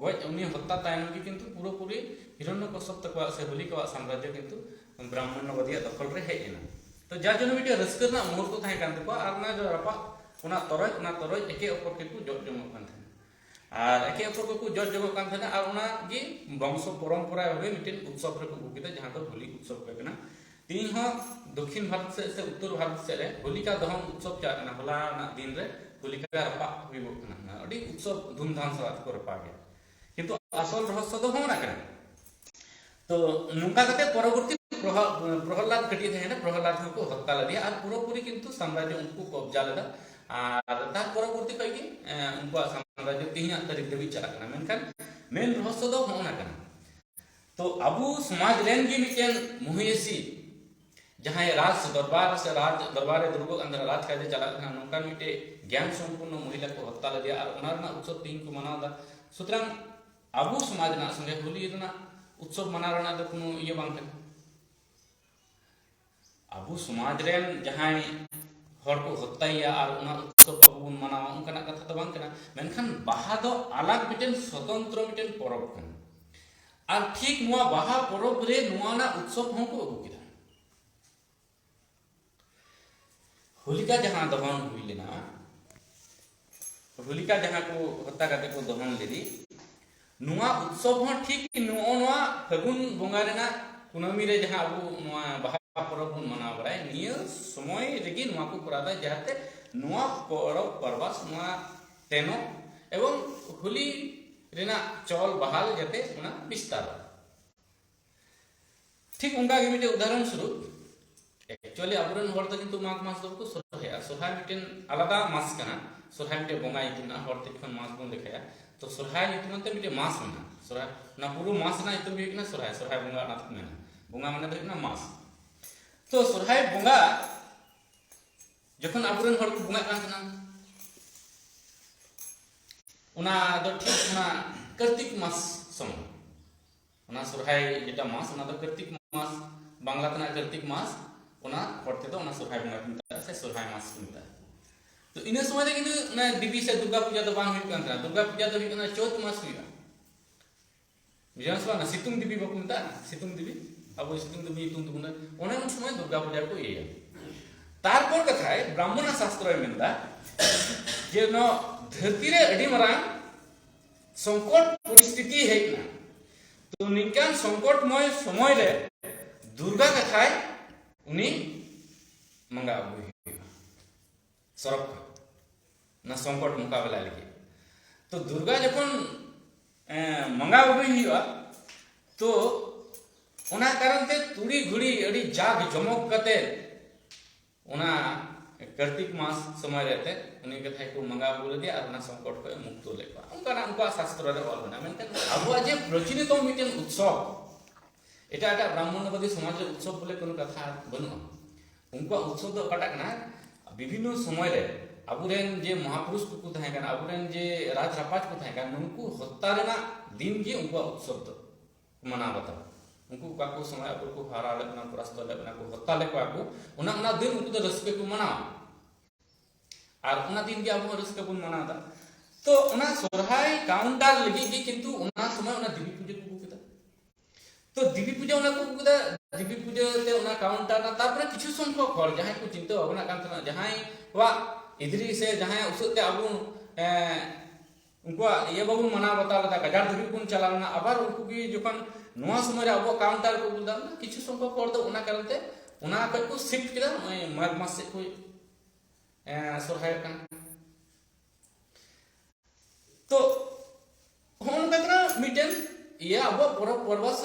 ᱜᱚᱡ, ᱩᱱᱤ ᱦᱚᱛᱛᱟ ᱛᱟᱭᱱᱚᱢ ᱜᱮ ᱠᱤᱱᱛᱩ ᱯᱩᱨᱟᱹᱯᱩᱨᱤ ᱦᱤᱨᱚᱱᱱᱚ ᱠᱚᱥᱚᱯ ᱛᱟᱠᱚᱣᱟᱜ ᱥᱮ ᱦᱳᱞᱤᱠᱟᱣᱟᱜ ᱥᱟᱢᱨᱟᱡᱽᱡᱚ ᱠᱤᱱᱛᱩ ᱵᱨᱟᱦᱢᱚᱱᱱᱚᱵᱟᱫᱤᱭᱟᱜ ᱫᱚᱠᱷᱚᱞ ᱨᱮ ᱦᱮᱡ ᱮᱱᱟ᱾ ᱛᱚ ᱡᱟᱨ ᱡᱚᱱᱱᱚ ᱢᱤᱫᱴᱮᱱ ᱨᱟᱹᱥᱠᱟᱹ ᱨᱮᱱᱟᱜ ᱢᱩᱦᱩᱨᱛᱚ ᱛᱟᱦᱮᱸ ᱠᱟᱱ ᱛᱟᱠᱚᱣᱟ, ᱟᱨ ᱚᱱᱟ ᱡᱚ ᱨᱟᱯᱟᱜ, ᱚᱱᱟ ᱛᱚᱨᱚᱡ, ᱚᱱᱟ ᱛᱚᱨᱚᱡ ᱮᱠᱮ ᱚᱯᱚᱨ ᱜᱮᱠᱚ ᱡᱚᱜ ᱡᱚᱝᱚᱜ ᱠᱟᱱ ᱛᱟᱦᱮᱸᱱᱟ᱾ ᱟᱨ ᱮᱠᱮ ᱚᱯᱚᱨ ᱜᱮᱠᱚ ᱡᱚᱜ ᱡᱚᱝᱚᱜ ᱠᱟᱱ ᱛᱟᱦᱮᱸᱱᱟ, ᱟᱨ ᱚᱱᱟ ᱜᱮ ᱵᱚᱝᱥᱚ ᱯᱚᱨᱚᱢᱯᱚᱨᱟ ᱵᱷᱟᱵᱮ ᱢᱤᱫᱴᱮᱱ ᱩᱛᱥᱚᱵ ᱨᱮᱠᱚ ᱟᱹᱜᱩ ᱠᱮᱫᱟ, ᱡᱟᱦᱟᱸ ᱫᱚ ᱦᱳᱞᱤ ᱩᱛᱥᱚᱵ ᱦᱩᱭ ᱠᱟᱱᱟ᱾ ᱛᱮᱦᱮᱧ ᱦᱚᱸ ᱫᱚᱠᱠᱷᱤᱱ ᱵᱷᱟᱨᱚᱛ ᱥᱮᱫ ᱥᱮ ᱩᱛᱛᱚᱨ ᱵᱷᱟᱨᱚᱛ ᱥᱮᱫ ᱨᱮ ᱦᱳᱞᱤᱠᱟ ᱫᱚᱦᱚᱱ ᱩᱛᱥᱚᱵ ᱪᱟᱞᱟᱜ ᱠᱟᱱᱟ᱾ ᱦᱚᱞᱟ ᱨᱮᱱᱟᱜ ᱫᱤᱱ ᱨᱮ ᱦᱳᱞᱤᱠᱟ ᱨᱟᱯᱟᱜ ᱦᱩᱭᱩᱜᱚᱜ ᱠᱟᱱᱟ, ᱟᱹᱰᱤ ᱩᱛᱥᱚᱵ ᱫᱷᱩᱢᱫᱷᱟᱢ ᱥᱟᱞᱟᱜ ᱛᱮᱠᱚ ᱨᱟᱯᱟᱜ ᱜᱮᱭᱟ᱾ ᱠᱤᱱᱛᱩ ᱟᱥᱚᱞ ᱨᱚᱦᱚᱥᱭᱚ ᱫᱚ ᱦᱚᱸᱜᱼᱚ ᱱᱟ ᱠᱟᱱᱟ᱾ ᱛᱚ ᱱᱚᱝᱠᱟ ᱠᱟᱛᱮ ᱯᱚᱨᱚᱵᱚᱨᱛᱤ ᱯᱨᱚᱦᱟ-, ᱯᱨᱚᱦᱚᱞᱟᱫ ᱠᱟᱹᱴᱤᱡ ᱛᱟᱦᱮᱸ ᱠᱟᱱᱟ, ᱯᱨᱚᱦᱚᱞᱟᱫ ᱦᱚᱸᱠᱚ ᱦᱚᱛᱛᱟ ᱞᱮᱫᱮᱭᱟ, ᱟᱨ ᱯᱩᱨᱟᱹᱯᱩᱨᱤ ᱠᱤᱱᱛᱩ ᱥᱟᱢᱨᱟᱡᱽᱡᱚ ᱩᱱᱠᱩ ᱠᱚ ᱠᱚᱵᱡᱟ ᱞᱮᱫᱟ᱾ ᱟᱨ ᱛᱟᱨ ᱯᱚᱨᱚᱵᱚᱨᱛᱤ ᱠᱷᱚᱱ ᱜᱮ, ᱮ, ᱩᱱᱠᱩᱣᱟᱜ ᱥᱟᱢᱨᱟᱡᱽᱡᱚ ᱛᱮᱦᱮᱧᱟᱜ ᱛᱟᱹᱨᱤᱠᱷ ᱫᱷᱟᱹᱵᱤᱡ ᱪᱟᱞᱟᱜ ᱠᱟᱱᱟ᱾ ᱢᱮᱱᱠᱷᱟᱱ ᱢᱮᱱ ᱨᱚᱦᱚᱥᱭᱚ ᱫᱚ ᱦᱚᱸᱜᱼᱚ ᱱᱟ ᱠᱟᱱᱟ᱾ ᱛᱚ ᱟᱵᱚ ᱥᱚᱢᱟᱡᱽ ᱨᱮᱱ ᱜᱮ ᱢᱤᱫᱴᱮᱱ ᱢᱚᱦᱤᱭᱟᱹᱥᱤ, ᱡᱟᱦᱟᱸᱭ ᱨᱟᱡᱽ ᱫᱚᱨᱵᱟᱨ ᱥᱮ ᱨᱟᱡᱽ ᱫᱚᱨᱵᱟᱨ ᱨᱮ ᱫᱩᱲᱩᱵᱚᱜ ᱠᱟᱱ ᱛᱟᱦᱮᱱᱟ, ᱨᱟᱡᱽ ᱠᱟᱡᱮ ᱪᱟᱞᱟᱜ ᱠᱟᱱᱟ, ᱱᱚᱝᱠᱟᱱ ᱢᱤᱫᱴᱮᱱ ᱜᱮᱭᱟᱱ ᱥᱚᱢᱯᱩᱨᱱᱚ ᱢᱚᱦᱤᱞᱟ ᱠᱚ ᱦᱚᱛᱛᱟ ᱞᱮᱫᱮᱭᱟ, ᱟᱨ ᱚᱱᱟ ᱨᱮᱱᱟᱜ ᱩᱛᱥᱚᱵ ᱛᱮᱦᱮᱧ ᱠᱚ ᱢᱟᱱᱟᱣ ᱮᱫᱟ᱾ ᱥᱩᱛᱚᱨᱟᱝ ᱟᱵᱚ ᱥᱚᱢᱟᱡᱽ ᱨᱮᱱᱟᱜ ᱥᱚᱸᱜᱮ ᱦᱳᱞᱤ ᱨᱮᱱᱟᱜ ᱩᱛᱥᱚᱵ ᱢᱟᱱᱟᱣ ᱨᱮᱱᱟᱜ ᱫᱚ ᱠᱳᱱᱳ ᱤᱭᱟᱹ ᱵᱟᱝ ᱠᱟᱱᱟ᱾ ᱟᱵᱚ ᱥᱚᱢᱟᱡᱽ ᱨᱮᱱ ᱡᱟᱦᱟᱸᱭ ᱦᱚᱲ ᱠᱚ ᱦᱚᱛᱛᱟᱭᱮᱭᱟ ᱟᱨ ᱚᱱᱟ ᱩᱛᱥᱚᱵ ᱟᱵᱚ ᱵᱚᱱ ᱢᱟᱱᱟᱣᱟ, ᱚᱱᱠᱟᱱᱟᱜ ᱠᱟᱛᱷᱟ ᱫᱚ ᱵᱟᱝ ᱠᱟᱱᱟ᱾ ᱢᱮᱱᱠᱷᱟᱱ ᱵᱟᱦᱟ ᱫᱚ ᱟᱞᱟᱜᱽ ᱢᱤᱫᱴᱮᱱ ᱥᱚᱛᱚᱱᱛᱨᱚ ᱢᱤᱫᱴᱮᱱ ᱯᱚᱨᱚᱵᱽ ᱠᱟᱱᱟ᱾ ᱟᱨ ᱴᱷᱤᱠ ᱱᱚᱣᱟ ᱵᱟᱦᱟ ᱯᱚᱨᱚᱵᱽ ᱨᱮ ᱱᱚᱣᱟ ᱨᱮᱱᱟᱜ ᱩᱛᱥᱚᱵ ᱦᱚᱸᱠᱚ ᱟᱹᱜᱩ ᱠᱮᱫᱟ᱾ ᱦᱳᱞᱤᱠᱟ ᱡᱟᱦᱟᱸ ᱫᱚᱦᱚᱱ ᱦᱩᱭ ᱞᱮᱱᱟ, ᱦᱳᱞᱤᱠᱟ ᱡᱟᱦᱟᱸ ᱠᱚ ᱦᱚᱛᱛᱟ ᱠᱟᱛᱮ ᱠᱚ ᱫᱚᱦᱚᱱ ᱞᱮᱫᱮ, ᱱᱚᱣᱟ ᱩᱛᱥᱚᱵ ᱦᱚᱸ ᱴᱷᱤᱠ ᱱᱚᱜᱼᱚ ᱱᱚᱣᱟ ᱯᱷᱟᱹᱜᱩᱱ ᱵᱚᱸᱜᱟ ᱨᱮᱱᱟᱜ ᱠᱩᱱᱟᱹᱢᱤ ᱨᱮ ᱡᱟᱦᱟᱸ ᱟᱵᱚ ᱱᱚᱣᱟ ᱵᱟᱦᱟ ᱯᱚᱨᱚᱵᱽ ᱵᱚᱱ ᱢᱟᱱᱟᱣ ᱵᱟᱲᱟᱭᱟ, ᱱᱤᱭᱟᱹ ᱥᱚᱢᱚᱭ ᱨᱮᱜᱮ ᱱᱚᱣᱟ ᱠᱚ ᱠᱚᱨᱟᱣ ᱮᱫᱟ, ᱡᱟᱦᱟᱸᱛᱮ ᱱᱚᱣᱟ ᱯᱚᱨᱚᱵᱽ ᱯᱚᱨᱵᱟᱥ ᱱᱚᱣᱟ ᱛᱮᱱᱚᱜ ᱮᱵᱚᱝ ᱦᱳᱞᱤ ᱨᱮᱱᱟᱜ ᱪᱚᱞ ᱵᱟᱦᱟᱞ ᱡᱟᱛᱮ ᱚᱱᱟ ᱵᱤᱥᱛᱟᱨᱚᱜ᱾ ᱴᱷᱤᱠ ᱚᱱᱠᱟ ᱜᱮ ᱢᱤᱫᱴᱮᱱ ᱩᱫᱟᱦᱚᱨᱚᱱ ᱥᱚᱨᱩᱯ, actually ᱟᱵᱚᱨᱮᱱ ᱦᱚᱲ ᱫᱚ ᱠᱤᱱᱛᱩ ᱢᱟᱜᱽ ᱢᱟᱥ ᱫᱚ ᱵᱟᱠᱚ ᱥᱚᱨᱦᱟᱭᱚᱜᱼᱟ᱾ ᱥᱚᱨᱦᱟᱭ ᱢᱤᱫᱴᱮᱱ ᱟᱞᱟᱫᱟ ᱢᱟᱥ ᱠᱟᱱᱟ, ᱥᱚᱨᱦᱟᱭ ᱢᱤᱫᱴᱮᱱ ᱵᱚᱸᱜᱟ ᱧᱩᱛᱩᱢ ᱢᱮᱱᱟᱜᱼᱟ, ᱦᱚᱲ ᱛᱮ ᱡᱚᱠᱷᱚᱱ ᱢᱟᱥ ᱵᱚᱱ ᱞᱮᱠᱷᱟᱭᱟ, ᱛᱚ ᱥᱚᱨᱦᱟᱭ ᱧᱩᱛᱩᱢ ᱟᱱᱛᱮ ᱢᱤᱫᱴᱮᱱ ᱢᱟᱥ ᱢᱮᱱᱟᱜᱼᱟ᱾ ᱥᱚᱨᱦᱟᱭ, ᱚᱱᱟ ᱯᱩᱨᱟᱹ ᱢᱟᱥ ᱨᱮᱱᱟᱜ ᱧᱩᱛᱩᱢ ᱜᱮ ᱦᱩᱭᱩᱜ ᱠᱟᱱᱟ ᱥᱚᱨᱦᱟᱭ, ᱥᱚᱨᱦᱟᱭ ᱵᱚᱸᱜᱟ ᱚᱱᱟ ᱛᱮᱠᱚ ᱢᱮᱱᱟ, ᱵᱚᱸᱜᱟ ᱢᱟᱱᱮ ᱫᱚ ᱦᱩᱭᱩᱜ ᱠᱟᱱᱟ ᱢᱟᱥ᱾ ᱛᱚ ᱥᱚᱨᱦᱟᱭ ᱵᱚᱸᱜᱟ ᱡᱚᱠᱷᱚᱱ ᱟᱵᱚᱨᱮᱱ ᱦᱚᱲ ᱠᱚ ᱵᱚᱸᱜᱟᱜ ᱠᱟᱱ ᱛᱟᱦᱮᱱᱟ, ᱚᱱᱟ ᱫᱚ ᱴᱷᱤᱠ ᱚᱱᱟ ᱠᱟᱨᱛᱤᱠ ᱢᱟᱥ ᱥᱚᱢᱚᱭ, ᱚᱱᱟ ᱥᱚᱨᱦᱟᱭ ᱡᱮᱴᱟ ᱢᱟᱥ, ᱚᱱᱟ ᱫᱚ ᱠᱟᱨᱛᱤᱠ ᱢᱟᱥ, ᱵᱟᱝᱞᱟ ᱛᱮᱱᱟᱜ ᱠᱟᱨᱛᱤᱠ ᱢᱟᱥ, ᱚᱱᱟ ᱦᱚᱲ ᱛᱮᱫᱚ ᱚᱱᱟ ᱥᱚᱨᱦᱟᱭ ᱵᱚᱸᱜᱟ ᱠᱚ ᱢᱮᱛᱟᱜᱼᱟ ᱥᱮ ᱥᱚᱨᱦᱟᱭ ᱢᱟᱥ ᱠᱚ ᱢᱮᱛᱟᱜᱼᱟ᱾ ᱛᱚ ᱤᱱᱟᱹ ᱥᱚᱢᱚᱭ ᱨᱮ ᱠᱤᱱᱛᱩ ᱚᱱᱟ ᱫᱮᱵᱤ ᱥᱮ ᱫᱩᱨᱜᱟ ᱯᱩᱡᱟ ᱫᱚ ᱵᱟᱝ ᱦᱩᱭᱩᱜ ᱠᱟᱱ ᱛᱟᱦᱮᱱᱟ᱾ ᱫᱩᱨᱜᱟ ᱯᱩᱡᱟ ᱫᱚ ᱦᱩᱭᱩᱜ ᱠᱟᱱᱟ ᱪᱳᱛ ᱢᱟᱥ ᱦᱩᱭᱩᱜᱼᱟ᱾ ᱵᱩᱡᱷᱟᱹᱣ ᱥᱮ ᱵᱟᱝ? ᱥᱤᱛᱩᱝ ᱫᱮᱵᱤ ᱵᱟᱠᱚ ᱢᱮᱛᱟᱜᱼᱟ, ᱥᱤᱛᱩᱝ ᱫᱮᱵᱤ᱾ ᱟᱵᱚ ᱥᱤᱛᱩᱝ ᱫᱩᱵᱤ ᱧᱩᱛᱩᱢ ᱛᱮᱵᱚᱱ ᱞᱟᱹᱭ, ᱚᱱᱮ ᱩᱱ ᱥᱚᱢᱚᱭ ᱫᱩᱨᱜᱟ ᱯᱩᱡᱟ ᱠᱚ ᱤᱭᱟᱹᱭᱟ᱾ ᱛᱟᱨᱯᱚᱨ ᱠᱟᱛᱷᱟᱭ ᱵᱨᱟᱦᱢᱚᱱ ᱥᱟᱥᱛᱨᱚᱭ ᱢᱮᱱᱫᱟ ᱡᱮ ᱱᱚᱣᱟ ᱫᱷᱟᱹᱨᱛᱤ ᱨᱮ ᱟᱹᱰᱤ ᱢᱟᱨᱟᱝ ᱥᱚᱝᱠᱚᱴ ᱯᱚᱨᱤᱥᱛᱷᱤᱛᱤ ᱦᱮᱡ ᱮᱱᱟ᱾ ᱛᱚ ᱱᱤᱝᱠᱟᱱ ᱥᱚᱝᱠᱚᱴᱢᱚᱭ ᱥᱚᱢᱚᱭ ᱨᱮ ᱫᱩᱨᱜᱟ ᱠᱟᱛᱷᱟᱭ ᱩᱱᱤ ᱢᱟᱸᱜᱟ ᱟᱹᱜᱩᱭ ᱦᱩᱭᱩᱜᱼᱟ ᱥᱚᱨᱚᱠ ᱠᱷᱚᱱ, ᱚᱱᱟ ᱥᱚᱝᱠᱚᱴ ᱢᱚᱠᱟᱵᱮᱞᱟ ᱞᱟᱹᱜᱤᱫ᱾ ᱛᱚ ᱫᱩᱨᱜᱟ ᱡᱚᱠᱷᱚᱱ ᱮᱸ, ᱢᱟᱸᱜᱟ ᱟᱹᱜᱩᱭ ᱦᱩᱭᱩᱜᱼᱟ, ᱛᱚ ᱚᱱᱟ ᱠᱟᱨᱚᱱ ᱛᱮ ᱛᱩᱲᱤ ᱜᱷᱩᱲᱤ ᱟᱹᱰᱤ ᱡᱟᱠ ᱡᱚᱢᱚᱠ ᱠᱟᱛᱮ ᱚᱱᱟ ᱠᱟᱨᱛᱤᱠ ᱢᱟᱥ ᱥᱚᱢᱚᱭ ᱨᱮ ᱛᱮ ᱩᱱᱤ ᱠᱟᱛᱷᱟᱭ ᱠᱚ ᱢᱟᱸᱜᱟ ᱟᱹᱜᱩ ᱞᱮᱫᱮᱭᱟ ᱟᱨ ᱚᱱᱟ ᱥᱚᱝᱠᱚᱴ ᱠᱷᱚᱱ ᱢᱩᱠᱛᱚ ᱞᱮᱫ ᱠᱚᱣᱟ᱾ ᱚᱱᱠᱟᱱᱟᱜ ᱩᱱᱠᱩᱣᱟᱜ ᱥᱟᱥᱛᱨᱚ ᱨᱮ ᱚᱞ ᱢᱮᱱᱟᱜᱼᱟ᱾ ᱢᱮᱱᱠᱷᱟᱱ ᱟᱵᱚᱣᱟᱜ ᱡᱮ ᱯᱨᱚᱪᱚᱞᱤᱛᱚ ᱢᱤᱫᱴᱮᱱ ᱩᱛᱥᱚᱵ, ᱮᱴᱟᱜ ᱮᱴᱟᱜ ᱵᱨᱟᱦᱢᱚᱱᱚᱵᱟᱫᱤ ᱥᱚᱢᱟᱡᱽ ᱨᱮ ᱩᱛᱥᱚᱵ ᱵᱚᱞᱮ ᱠᱳᱱᱳ ᱠᱟᱛᱷᱟ ᱵᱟᱹᱱᱩᱜᱼᱟ᱾ ᱩᱱᱠᱩᱣᱟᱜ ᱩᱛᱥᱚᱵ ᱫᱚ ᱚᱠᱟᱴᱟᱜ ᱠᱟᱱᱟ? ᱵᱤᱵᱷᱤᱱᱱᱚ ᱥᱚᱢᱚᱭ ᱨᱮ ᱟᱵᱚᱨᱮᱱ ᱡᱮ ᱢᱚᱦᱟᱯᱩᱨᱩᱥ ᱠᱚᱠᱚ ᱛᱟᱦᱮᱸ ᱠᱟᱱᱟ, ᱟᱵᱚᱨᱮᱱ ᱡᱮ ᱨᱟᱡᱽ ᱨᱟᱯᱟᱡᱽ ᱠᱚ ᱛᱟᱦᱮᱸ ᱠᱟᱱᱟ, ᱱᱩᱠᱩ ᱦᱚᱛᱛᱟ ᱨᱮᱱᱟᱜ ᱫᱤᱱ ᱜᱮ ᱩᱱᱠᱩᱣᱟᱜ ᱩᱛᱥᱚᱵ ᱫᱚ ᱠᱚ ᱢᱟᱱᱟᱣ ᱵᱟᱛᱟᱣᱟ᱾ ᱩᱱᱠᱩ ᱚᱠᱟ ᱠᱚ ᱥᱚᱢᱚᱭ ᱟᱵᱚ ᱠᱚ ᱦᱟᱨᱟ ᱞᱮᱫ ᱵᱚᱱᱟ, ᱯᱚᱨᱟᱥᱛᱚ ᱞᱮᱫ ᱵᱚᱱᱟ ᱠᱚ, ᱦᱚᱛᱛᱟ ᱞᱮᱫ ᱠᱚᱣᱟ ᱠᱚ, ᱚᱱᱟ ᱚᱱᱟ ᱫᱤᱱ ᱩᱱᱠᱩ ᱫᱚ ᱨᱟᱹᱥᱠᱟᱹ ᱠᱚ ᱢᱟᱱᱟᱣᱟ᱾ ᱟᱨ ᱚᱱᱟ ᱫᱤᱱ ᱜᱮ ᱟᱵᱚ ᱦᱚᱸ ᱨᱟᱹᱥᱠᱟᱹ ᱵᱚᱱ ᱢᱟᱱᱟᱣ ᱮᱫᱟ᱾ ᱛᱚ ᱚᱱᱟ ᱥᱚᱨᱦᱟᱭ ᱠᱟᱣᱩᱱᱴᱟᱨ ᱞᱟᱹᱜᱤᱫ ᱜᱮ ᱠᱤᱱᱛᱩ ᱚᱱᱟ ᱥᱚᱢᱚᱭ ᱚᱱᱟ ᱫᱮᱵᱤ ᱯᱩᱡᱟᱹ ᱠᱚ ᱟᱹᱜᱩ ᱠᱮᱫᱟ᱾ ᱛᱚ ᱫᱮᱵᱤ ᱯᱩᱡᱟᱹ ᱚᱱᱟ ᱠᱚ ᱟᱹᱜᱩ ᱠᱮᱫᱟ, ᱫᱮᱵᱤ ᱯᱩᱡᱟᱹ ᱛᱮ ᱚᱱᱟ ᱠᱟᱣᱩᱱᱴᱟᱨ ᱨᱮᱱᱟᱜ, ᱛᱟᱨᱯᱚᱨᱮ ᱠᱤᱪᱷᱩ ᱥᱚᱝᱠᱷᱚᱠ ᱦᱚᱲ ᱡᱟᱦᱟᱸᱭ ᱠᱚ ᱪᱤᱱᱛᱟᱹ ᱵᱷᱟᱵᱽᱱᱟᱜ ᱠᱟᱱ ᱛᱟᱦᱮᱱᱟ, ᱡᱟᱦᱟᱸᱭ ᱠᱚᱣᱟᱜ ᱤᱫᱽᱨᱤ ᱥᱮ ᱡᱟᱦᱟᱸᱭᱟᱜ ᱩᱥᱟᱹᱫ ᱛᱮ ᱟᱵᱚ ᱮᱸ, ᱩᱱᱠᱩᱣᱟᱜ ᱤᱭᱟᱹ ᱵᱟᱵᱚᱱ ᱢᱟᱱᱟᱣ ᱵᱟᱛᱟᱣ ᱞᱮᱫᱟ, ᱜᱟᱡᱟᱲ ᱫᱷᱟᱹᱵᱤᱡ ᱵᱚᱱ ᱪᱟᱞᱟᱣ ᱞᱮᱱᱟ, ᱟᱵᱟᱨ ᱩᱱᱠᱩ ᱜᱮ ᱡᱚᱠᱷᱚᱱ ᱱᱚᱣᱟ ᱥᱚᱢᱚᱭ ᱨᱮ ᱟᱵᱚᱣᱟᱜ ᱠᱟᱣᱩᱱᱴᱟᱨ ᱠᱚ ᱟᱹᱜᱩ ᱞᱮᱫᱟ, ᱠᱤᱪᱷᱩ ᱥᱚᱝᱠᱷᱚᱠ ᱦᱚᱲ ᱫᱚ ᱚᱱᱟ ᱠᱟᱨᱚᱱ ᱛᱮ ᱚᱱᱟ ᱠᱷᱚᱡ ᱠᱚ ᱥᱤᱯᱴ ᱠᱮᱫᱟ, ᱱᱚᱜᱼᱚᱭ ᱢᱟᱜᱽ ᱢᱟᱥ ᱥᱮᱫ ᱠᱚ ᱮᱸ, ᱥᱚᱨᱦᱟᱭᱚᱜ ᱠᱟᱱᱟ᱾ ᱛᱚ ᱦᱚᱸᱜᱼᱚ ᱱᱚᱝᱠᱟ ᱛᱮ ᱢᱤᱫᱴᱮᱱ ᱤᱭᱟᱹ ᱟᱵᱚᱣᱟᱜ ᱯᱚᱨᱚᱵᱽ ᱯᱚᱨᱵᱟᱥ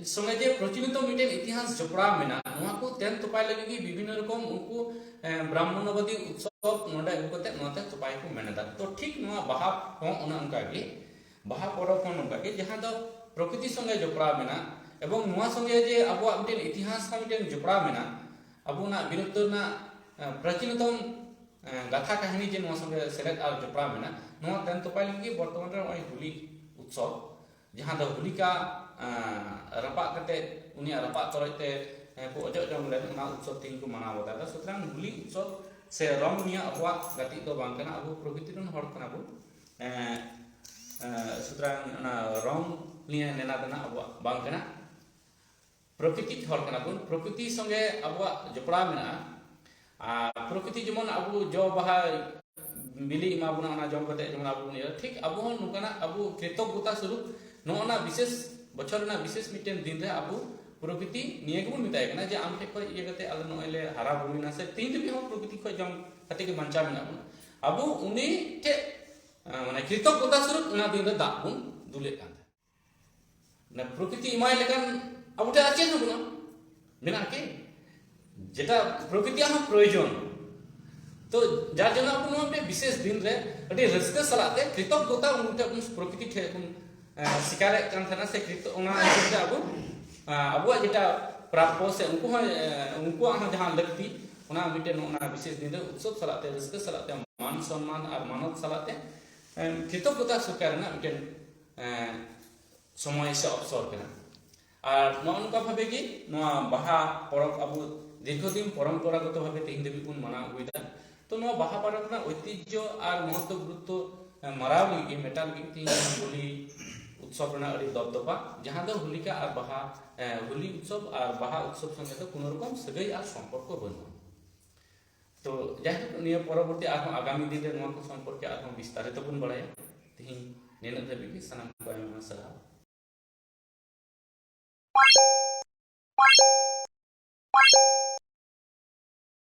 ᱥᱚᱸᱜᱮ ᱡᱮ ᱯᱨᱚᱪᱚᱞᱤᱛᱚ ᱢᱤᱫᱴᱮᱱ ᱤᱛᱤᱦᱟᱥ ᱡᱚᱯᱲᱟᱣ ᱢᱮᱱᱟᱜᱼᱟ, ᱱᱚᱣᱟ ᱠᱚ ᱛᱮᱱ ᱛᱚᱯᱟᱭ ᱞᱟᱹᱜᱤᱫ ᱜᱮ ᱵᱤᱵᱷᱤᱱᱱᱚ ᱨᱚᱠᱚᱢ ᱩᱱᱠᱩ ᱮᱸ, ᱵᱨᱟᱦᱢᱚᱱᱚᱵᱟᱫᱤ ᱩᱛᱥᱚᱵ ᱱᱚᱰᱮ ᱟᱹᱜᱩ ᱠᱟᱛᱮ ᱱᱚᱣᱟ ᱛᱮ ᱛᱚᱯᱟᱭ ᱠᱚ ᱢᱮᱱ ᱮᱫᱟ᱾ ᱛᱚ ᱴᱷᱤᱠ ᱱᱚᱣᱟ ᱵᱟᱦᱟ ᱦᱚᱸ ᱚᱱᱮ ᱚᱱᱠᱟ ᱜᱮ, ᱵᱟᱦᱟ ᱯᱚᱨᱚᱵᱽ ᱦᱚᱸ ᱱᱚᱝᱠᱟ ᱜᱮ, ᱡᱟᱦᱟᱸ ᱫᱚ ᱯᱨᱚᱠᱨᱤᱛᱤ ᱥᱚᱸᱜᱮ ᱡᱚᱯᱲᱟᱣ ᱢᱮᱱᱟᱜ ᱮᱵᱚᱝ ᱱᱚᱣᱟ ᱥᱚᱸᱜᱮ ᱡᱮ ᱟᱵᱚᱣᱟᱜ ᱢᱤᱫᱴᱮᱱ ᱤᱛᱤᱦᱟᱥ ᱥᱟᱶ ᱢᱤᱫᱴᱮᱱ ᱡᱚᱯᱲᱟᱣ ᱢᱮᱱᱟᱜ, ᱟᱵᱚᱱᱟᱜ ᱵᱤᱨᱚᱛᱚ ᱨᱮᱱᱟᱜ ᱮᱸ, ᱯᱨᱟᱪᱤᱱᱚᱛᱚᱢ ᱮᱸ, ᱜᱟᱛᱷᱟ ᱠᱟᱹᱦᱱᱤ ᱡᱮ ᱱᱚᱣᱟ ᱥᱚᱸᱜᱮ ᱥᱮᱞᱮᱫ ᱟᱨ ᱡᱚᱯᱲᱟᱣ ᱢᱮᱱᱟᱜ, ᱱᱚᱣᱟ ᱛᱮᱱ ᱛᱚᱯᱟᱭ ᱞᱟᱹᱜᱤᱫ ᱜᱮ ᱵᱚᱨᱛᱚᱢᱟᱱ ᱨᱮ ᱱᱚᱜᱼᱚᱭ ᱦᱳᱞᱤ ᱩᱛᱥᱚᱵ, ᱡᱟᱦᱟᱸ ᱫᱚ ᱦᱳᱞᱤᱠᱟ ᱮᱸ, ᱨᱟᱯᱟᱜ ᱠᱟᱛᱮ ᱩᱱᱤᱭᱟᱜ ᱨᱟᱯᱟᱜ ᱛᱚᱨᱚᱡ ᱛᱮ ᱮᱸ, ᱠᱚ ᱚᱡᱚᱜ ᱡᱚᱝ ᱞᱮᱱ, ᱚᱱᱟ ᱩᱛᱥᱚᱵ ᱛᱮᱦᱮᱧ ᱠᱚ ᱢᱟᱱᱟᱣ ᱵᱟᱛᱟᱣ ᱮᱫᱟ᱾ ᱥᱩᱛᱚᱨᱟᱝ ᱦᱳᱞᱤ ᱩᱛᱥᱚᱵ ᱥᱮ ᱨᱚᱝ ᱱᱤᱭᱟᱹ ᱟᱵᱚᱣᱟᱜ ᱜᱟᱛᱮᱜ ᱫᱚ ᱵᱟᱝ ᱠᱟᱱᱟ, ᱟᱵᱚ ᱯᱨᱚᱠᱨᱤᱛᱤ ᱨᱮᱱ ᱦᱚᱲ ᱠᱟᱱᱟ ᱵᱚᱱ᱾ ᱮᱸ, ᱮᱸ, ᱥᱩᱛᱚᱨᱟᱝ ᱚᱱᱟ ᱨᱚᱝ ᱱᱤᱭᱟᱹ ᱞᱮᱱᱟ ᱫᱮᱱᱟ ᱟᱵᱚᱣᱟᱜ ᱵᱟᱝ ᱠᱟᱱᱟ᱾ ᱯᱨᱚᱠᱨᱤᱛᱤ ᱦᱚᱲ ᱠᱟᱱᱟ ᱵᱚᱱ, ᱯᱨᱚᱠᱨᱤᱛᱤ ᱥᱚᱸᱜᱮ ᱟᱵᱚᱣᱟᱜ ᱡᱚᱯᱲᱟᱣ ᱢᱮᱱᱟᱜᱼᱟ᱾ ᱟᱨ ᱯᱨᱚᱠᱨᱤᱛᱤ ᱡᱮᱢᱚᱱ ᱟᱵᱚ ᱡᱚ ᱵᱟᱦᱟ ᱵᱤᱞᱤ ᱮᱢᱟ ᱵᱚᱱᱟ, ᱚᱱᱟ ᱡᱚᱢ ᱠᱟᱛᱮ ᱡᱮᱢᱚᱱ ᱟᱵᱚ ᱵᱚᱱ ᱤᱭᱟᱹ, ᱴᱷᱤᱠ ᱟᱵᱚ ᱦᱚᱸ ᱱᱚᱝᱠᱟᱱᱟᱜ ᱟᱵᱚ ᱠᱨᱤᱛᱚᱜᱽᱜᱚᱛᱟ ᱥᱚᱨᱩᱯ ᱱᱚᱜᱼᱚ ᱱᱟ ᱵᱤᱥᱮᱥ ᱵᱚᱪᱷᱚᱨ ᱨᱮᱱᱟᱜ ᱵᱤᱥᱮᱥ ᱢᱤᱫᱴᱮᱱ ᱫᱤᱱ ᱨᱮ ᱟᱵᱚ ᱯᱨᱚᱠᱨᱤᱛᱤ ᱱᱤᱭᱟᱹ ᱜᱮᱵᱚᱱ ᱢᱮᱛᱟᱭ ᱠᱟᱱᱟ ᱡᱮ ᱟᱢ ᱴᱷᱮᱡ ᱠᱷᱚᱡ ᱤᱭᱟᱹ ᱠᱟᱛᱮ ᱟᱞᱮ ᱱᱚᱜᱼᱚᱭ ᱞᱮ ᱦᱟᱨᱟ ᱵᱩᱨᱩᱭᱮᱱᱟ, ᱥᱮ ᱛᱮᱦᱮᱧ ᱫᱷᱟᱹᱵᱤᱡ ᱦᱚᱸ ᱯᱨᱚᱠᱨᱤᱛᱤ ᱠᱷᱚᱡ ᱡᱚᱢ ᱠᱟᱛᱮ ᱜᱮ ᱵᱟᱧᱪᱟᱣ ᱢᱮᱱᱟᱜ ᱵᱚᱱᱟ᱾ ᱟᱵᱚ ᱩᱱᱤ ᱴᱷᱮᱡ, ᱟᱸ, ᱢᱟᱱᱮ ᱠᱨᱤᱛᱚᱜᱽᱜᱚᱛᱟ ᱥᱚᱨᱩᱯ ᱚᱱᱟ ᱫᱤᱱ ᱨᱮ ᱫᱟᱜ ᱵᱚᱱ ᱫᱩᱞᱮᱫ ᱠᱟᱱ ᱛᱟᱦᱮᱸᱫ᱾ ᱢᱟᱱᱮ ᱯᱨᱚᱠᱨᱤᱛᱤ ᱮᱢᱟᱭ ᱞᱮᱠᱟᱱ ᱟᱵᱚ ᱴᱷᱮᱱ ᱟᱨ ᱪᱮᱫ ᱦᱚᱸ ᱵᱟᱹᱱᱩᱜᱼᱟ, ᱢᱮᱱᱟᱜᱼᱟ ᱠᱤ? ᱡᱮᱴᱟ ᱯᱨᱚᱠᱨᱤᱛᱤᱭᱟᱜ ᱦᱚᱸ ᱯᱨᱚᱭᱳᱡᱚᱱ᱾ ᱛᱚ ᱡᱟᱨ ᱡᱚᱱᱱᱚ ᱟᱵᱚ ᱱᱚᱣᱟ ᱢᱤᱫᱴᱮᱱ ᱵᱤᱥᱮᱥ ᱫᱤᱱ ᱨᱮ ᱟᱹᱰᱤ ᱨᱟᱹᱥᱠᱟᱹ ᱥᱟᱞᱟᱜ ᱛᱮ ᱠᱨᱤᱛᱚᱜᱽᱜᱚᱛᱟ ᱩᱱᱤ ᱴᱷᱮᱱ ᱵᱚᱱ ᱯᱨᱚᱠᱨᱤᱛᱤ ᱴᱷᱮᱱ ᱵᱚᱱ, ᱮ, ᱥᱤᱠᱟᱨᱮᱫ ᱠᱟᱱ ᱛᱟᱦᱮᱱᱟ, ᱥᱮ ᱠᱨᱤᱛᱚ-, ᱚᱱᱟ ᱦᱤᱥᱟᱹᱵ ᱛᱮ ᱟᱵᱚ, ᱮ, ᱟᱵᱚᱣᱟᱜ ᱡᱮᱴᱟ ᱯᱨᱟᱯᱯᱚ ᱥᱮ ᱩᱱᱠᱩ ᱦᱚᱸ, ᱮ, ᱩᱱᱠᱩᱣᱟᱜ ᱦᱚᱸ ᱡᱟᱦᱟᱸ ᱞᱟᱹᱠᱛᱤ, ᱚᱱᱟ ᱢᱤᱫᱴᱮᱱ ᱚᱱᱟ ᱵᱤᱥᱮᱥ ᱫᱤᱱ ᱨᱮ ᱩᱛᱥᱚᱵ ᱥᱟᱞᱟᱜ ᱛᱮ, ᱨᱟᱹᱥᱠᱟᱹ ᱥᱟᱞᱟᱜ ᱛᱮ, ᱢᱟᱱ ᱥᱚᱱᱢᱟᱱ ᱟᱨ ᱢᱟᱱᱚᱛ ᱥᱟᱞᱟᱜ ᱛᱮ, ᱮ, ᱠᱨᱤᱛᱚᱜᱽᱜᱚᱛᱟ ᱥᱤᱠᱟᱨ ᱨᱮᱱᱟᱜ ᱢᱤᱫᱴᱮᱱ, ᱮ, ᱥᱚᱢᱚᱭ ᱥᱮ ᱚᱯᱥᱚᱨ ᱠᱟᱱᱟ᱾ ᱟᱨ ᱱᱚᱜᱼᱚ ᱱᱚᱝᱠᱟ ᱵᱷᱟᱵᱮ ᱜᱮ ᱱᱚᱣᱟ ᱵᱟᱦᱟ ᱯᱚᱨᱚᱵᱽ ᱟᱵᱚ ᱫᱤᱨᱜᱷᱚ ᱫᱤᱱ ᱯᱚᱨᱚᱢᱯᱚᱨᱟᱜᱚᱛᱚ ᱵᱷᱟᱵᱮ ᱛᱮᱦᱮᱧ ᱫᱷᱟᱹᱵᱤᱡ ᱵᱚᱱ ᱢᱟᱱᱟᱣ ᱟᱹᱜᱩᱭᱮᱫᱟ᱾ ᱛᱚ ᱱᱚᱣᱟ ᱵᱟᱦᱟ ᱯᱚᱨᱚᱵᱽ ᱨᱮᱱᱟᱜ ᱳᱭᱛᱤᱡᱽᱡᱷᱚ ᱟᱨ ᱢᱚᱦᱚᱛᱛᱚ ᱜᱩᱨᱩᱛᱛᱚ, ᱮ, ᱢᱟᱨᱟᱣ ᱞᱟᱹᱜᱤᱫ ᱜᱮ, ᱢᱮᱴᱟᱣ ᱞᱟᱹᱜᱤᱫ ᱛᱮᱦᱮᱧ ᱦᱳᱞᱤ ᱩᱛᱥᱚᱵ ᱨᱮᱱᱟᱜ ᱟᱹᱰᱤ ᱫᱚᱯᱫᱚᱯᱟ, ᱡᱟᱦᱟᱸ ᱫᱚ ᱦᱳᱞᱤᱠᱟ ᱟᱨ ᱵᱟᱦᱟ, ᱮ, ᱦᱳᱞᱤ ᱩᱛᱥᱚᱵ ᱟᱨ ᱵᱟᱦᱟ ᱩᱛᱥᱚᱵ ᱥᱚᱸᱜᱮ ᱫᱚ ᱠᱳᱱᱳ ᱨᱚᱠᱚᱢ ᱥᱟᱹᱜᱟᱹᱭ ᱟᱨ ᱥᱚᱢᱯᱚᱨᱠᱚ ᱵᱟᱹᱱᱩᱜᱼᱟ᱾ ᱛᱚ ᱡᱟᱭᱦᱳᱠ, ᱱᱤᱭᱟᱹ ᱯᱚᱨᱚᱵᱚᱨᱛᱤ ᱟᱨᱦᱚᱸ ᱟᱜᱟᱢᱤ ᱫᱤᱱ ᱨᱮ ᱱᱚᱣᱟ ᱠᱚ ᱥᱚᱢᱯᱚᱨᱠᱮ ᱟᱨᱦᱚᱸ ᱵᱤᱥᱛᱟᱨᱤᱛᱚ ᱵᱚᱱ ᱵᱟᱲᱟᱭᱟ᱾ ᱛᱮᱦᱮᱧ ᱱᱤᱱᱟᱹᱜ ᱫᱷᱟᱹᱵᱤᱡ ᱜᱮ, ᱥᱟᱱᱟᱢ ᱠᱚ ᱟᱭᱢᱟ ᱥᱟᱨᱦᱟᱣ᱾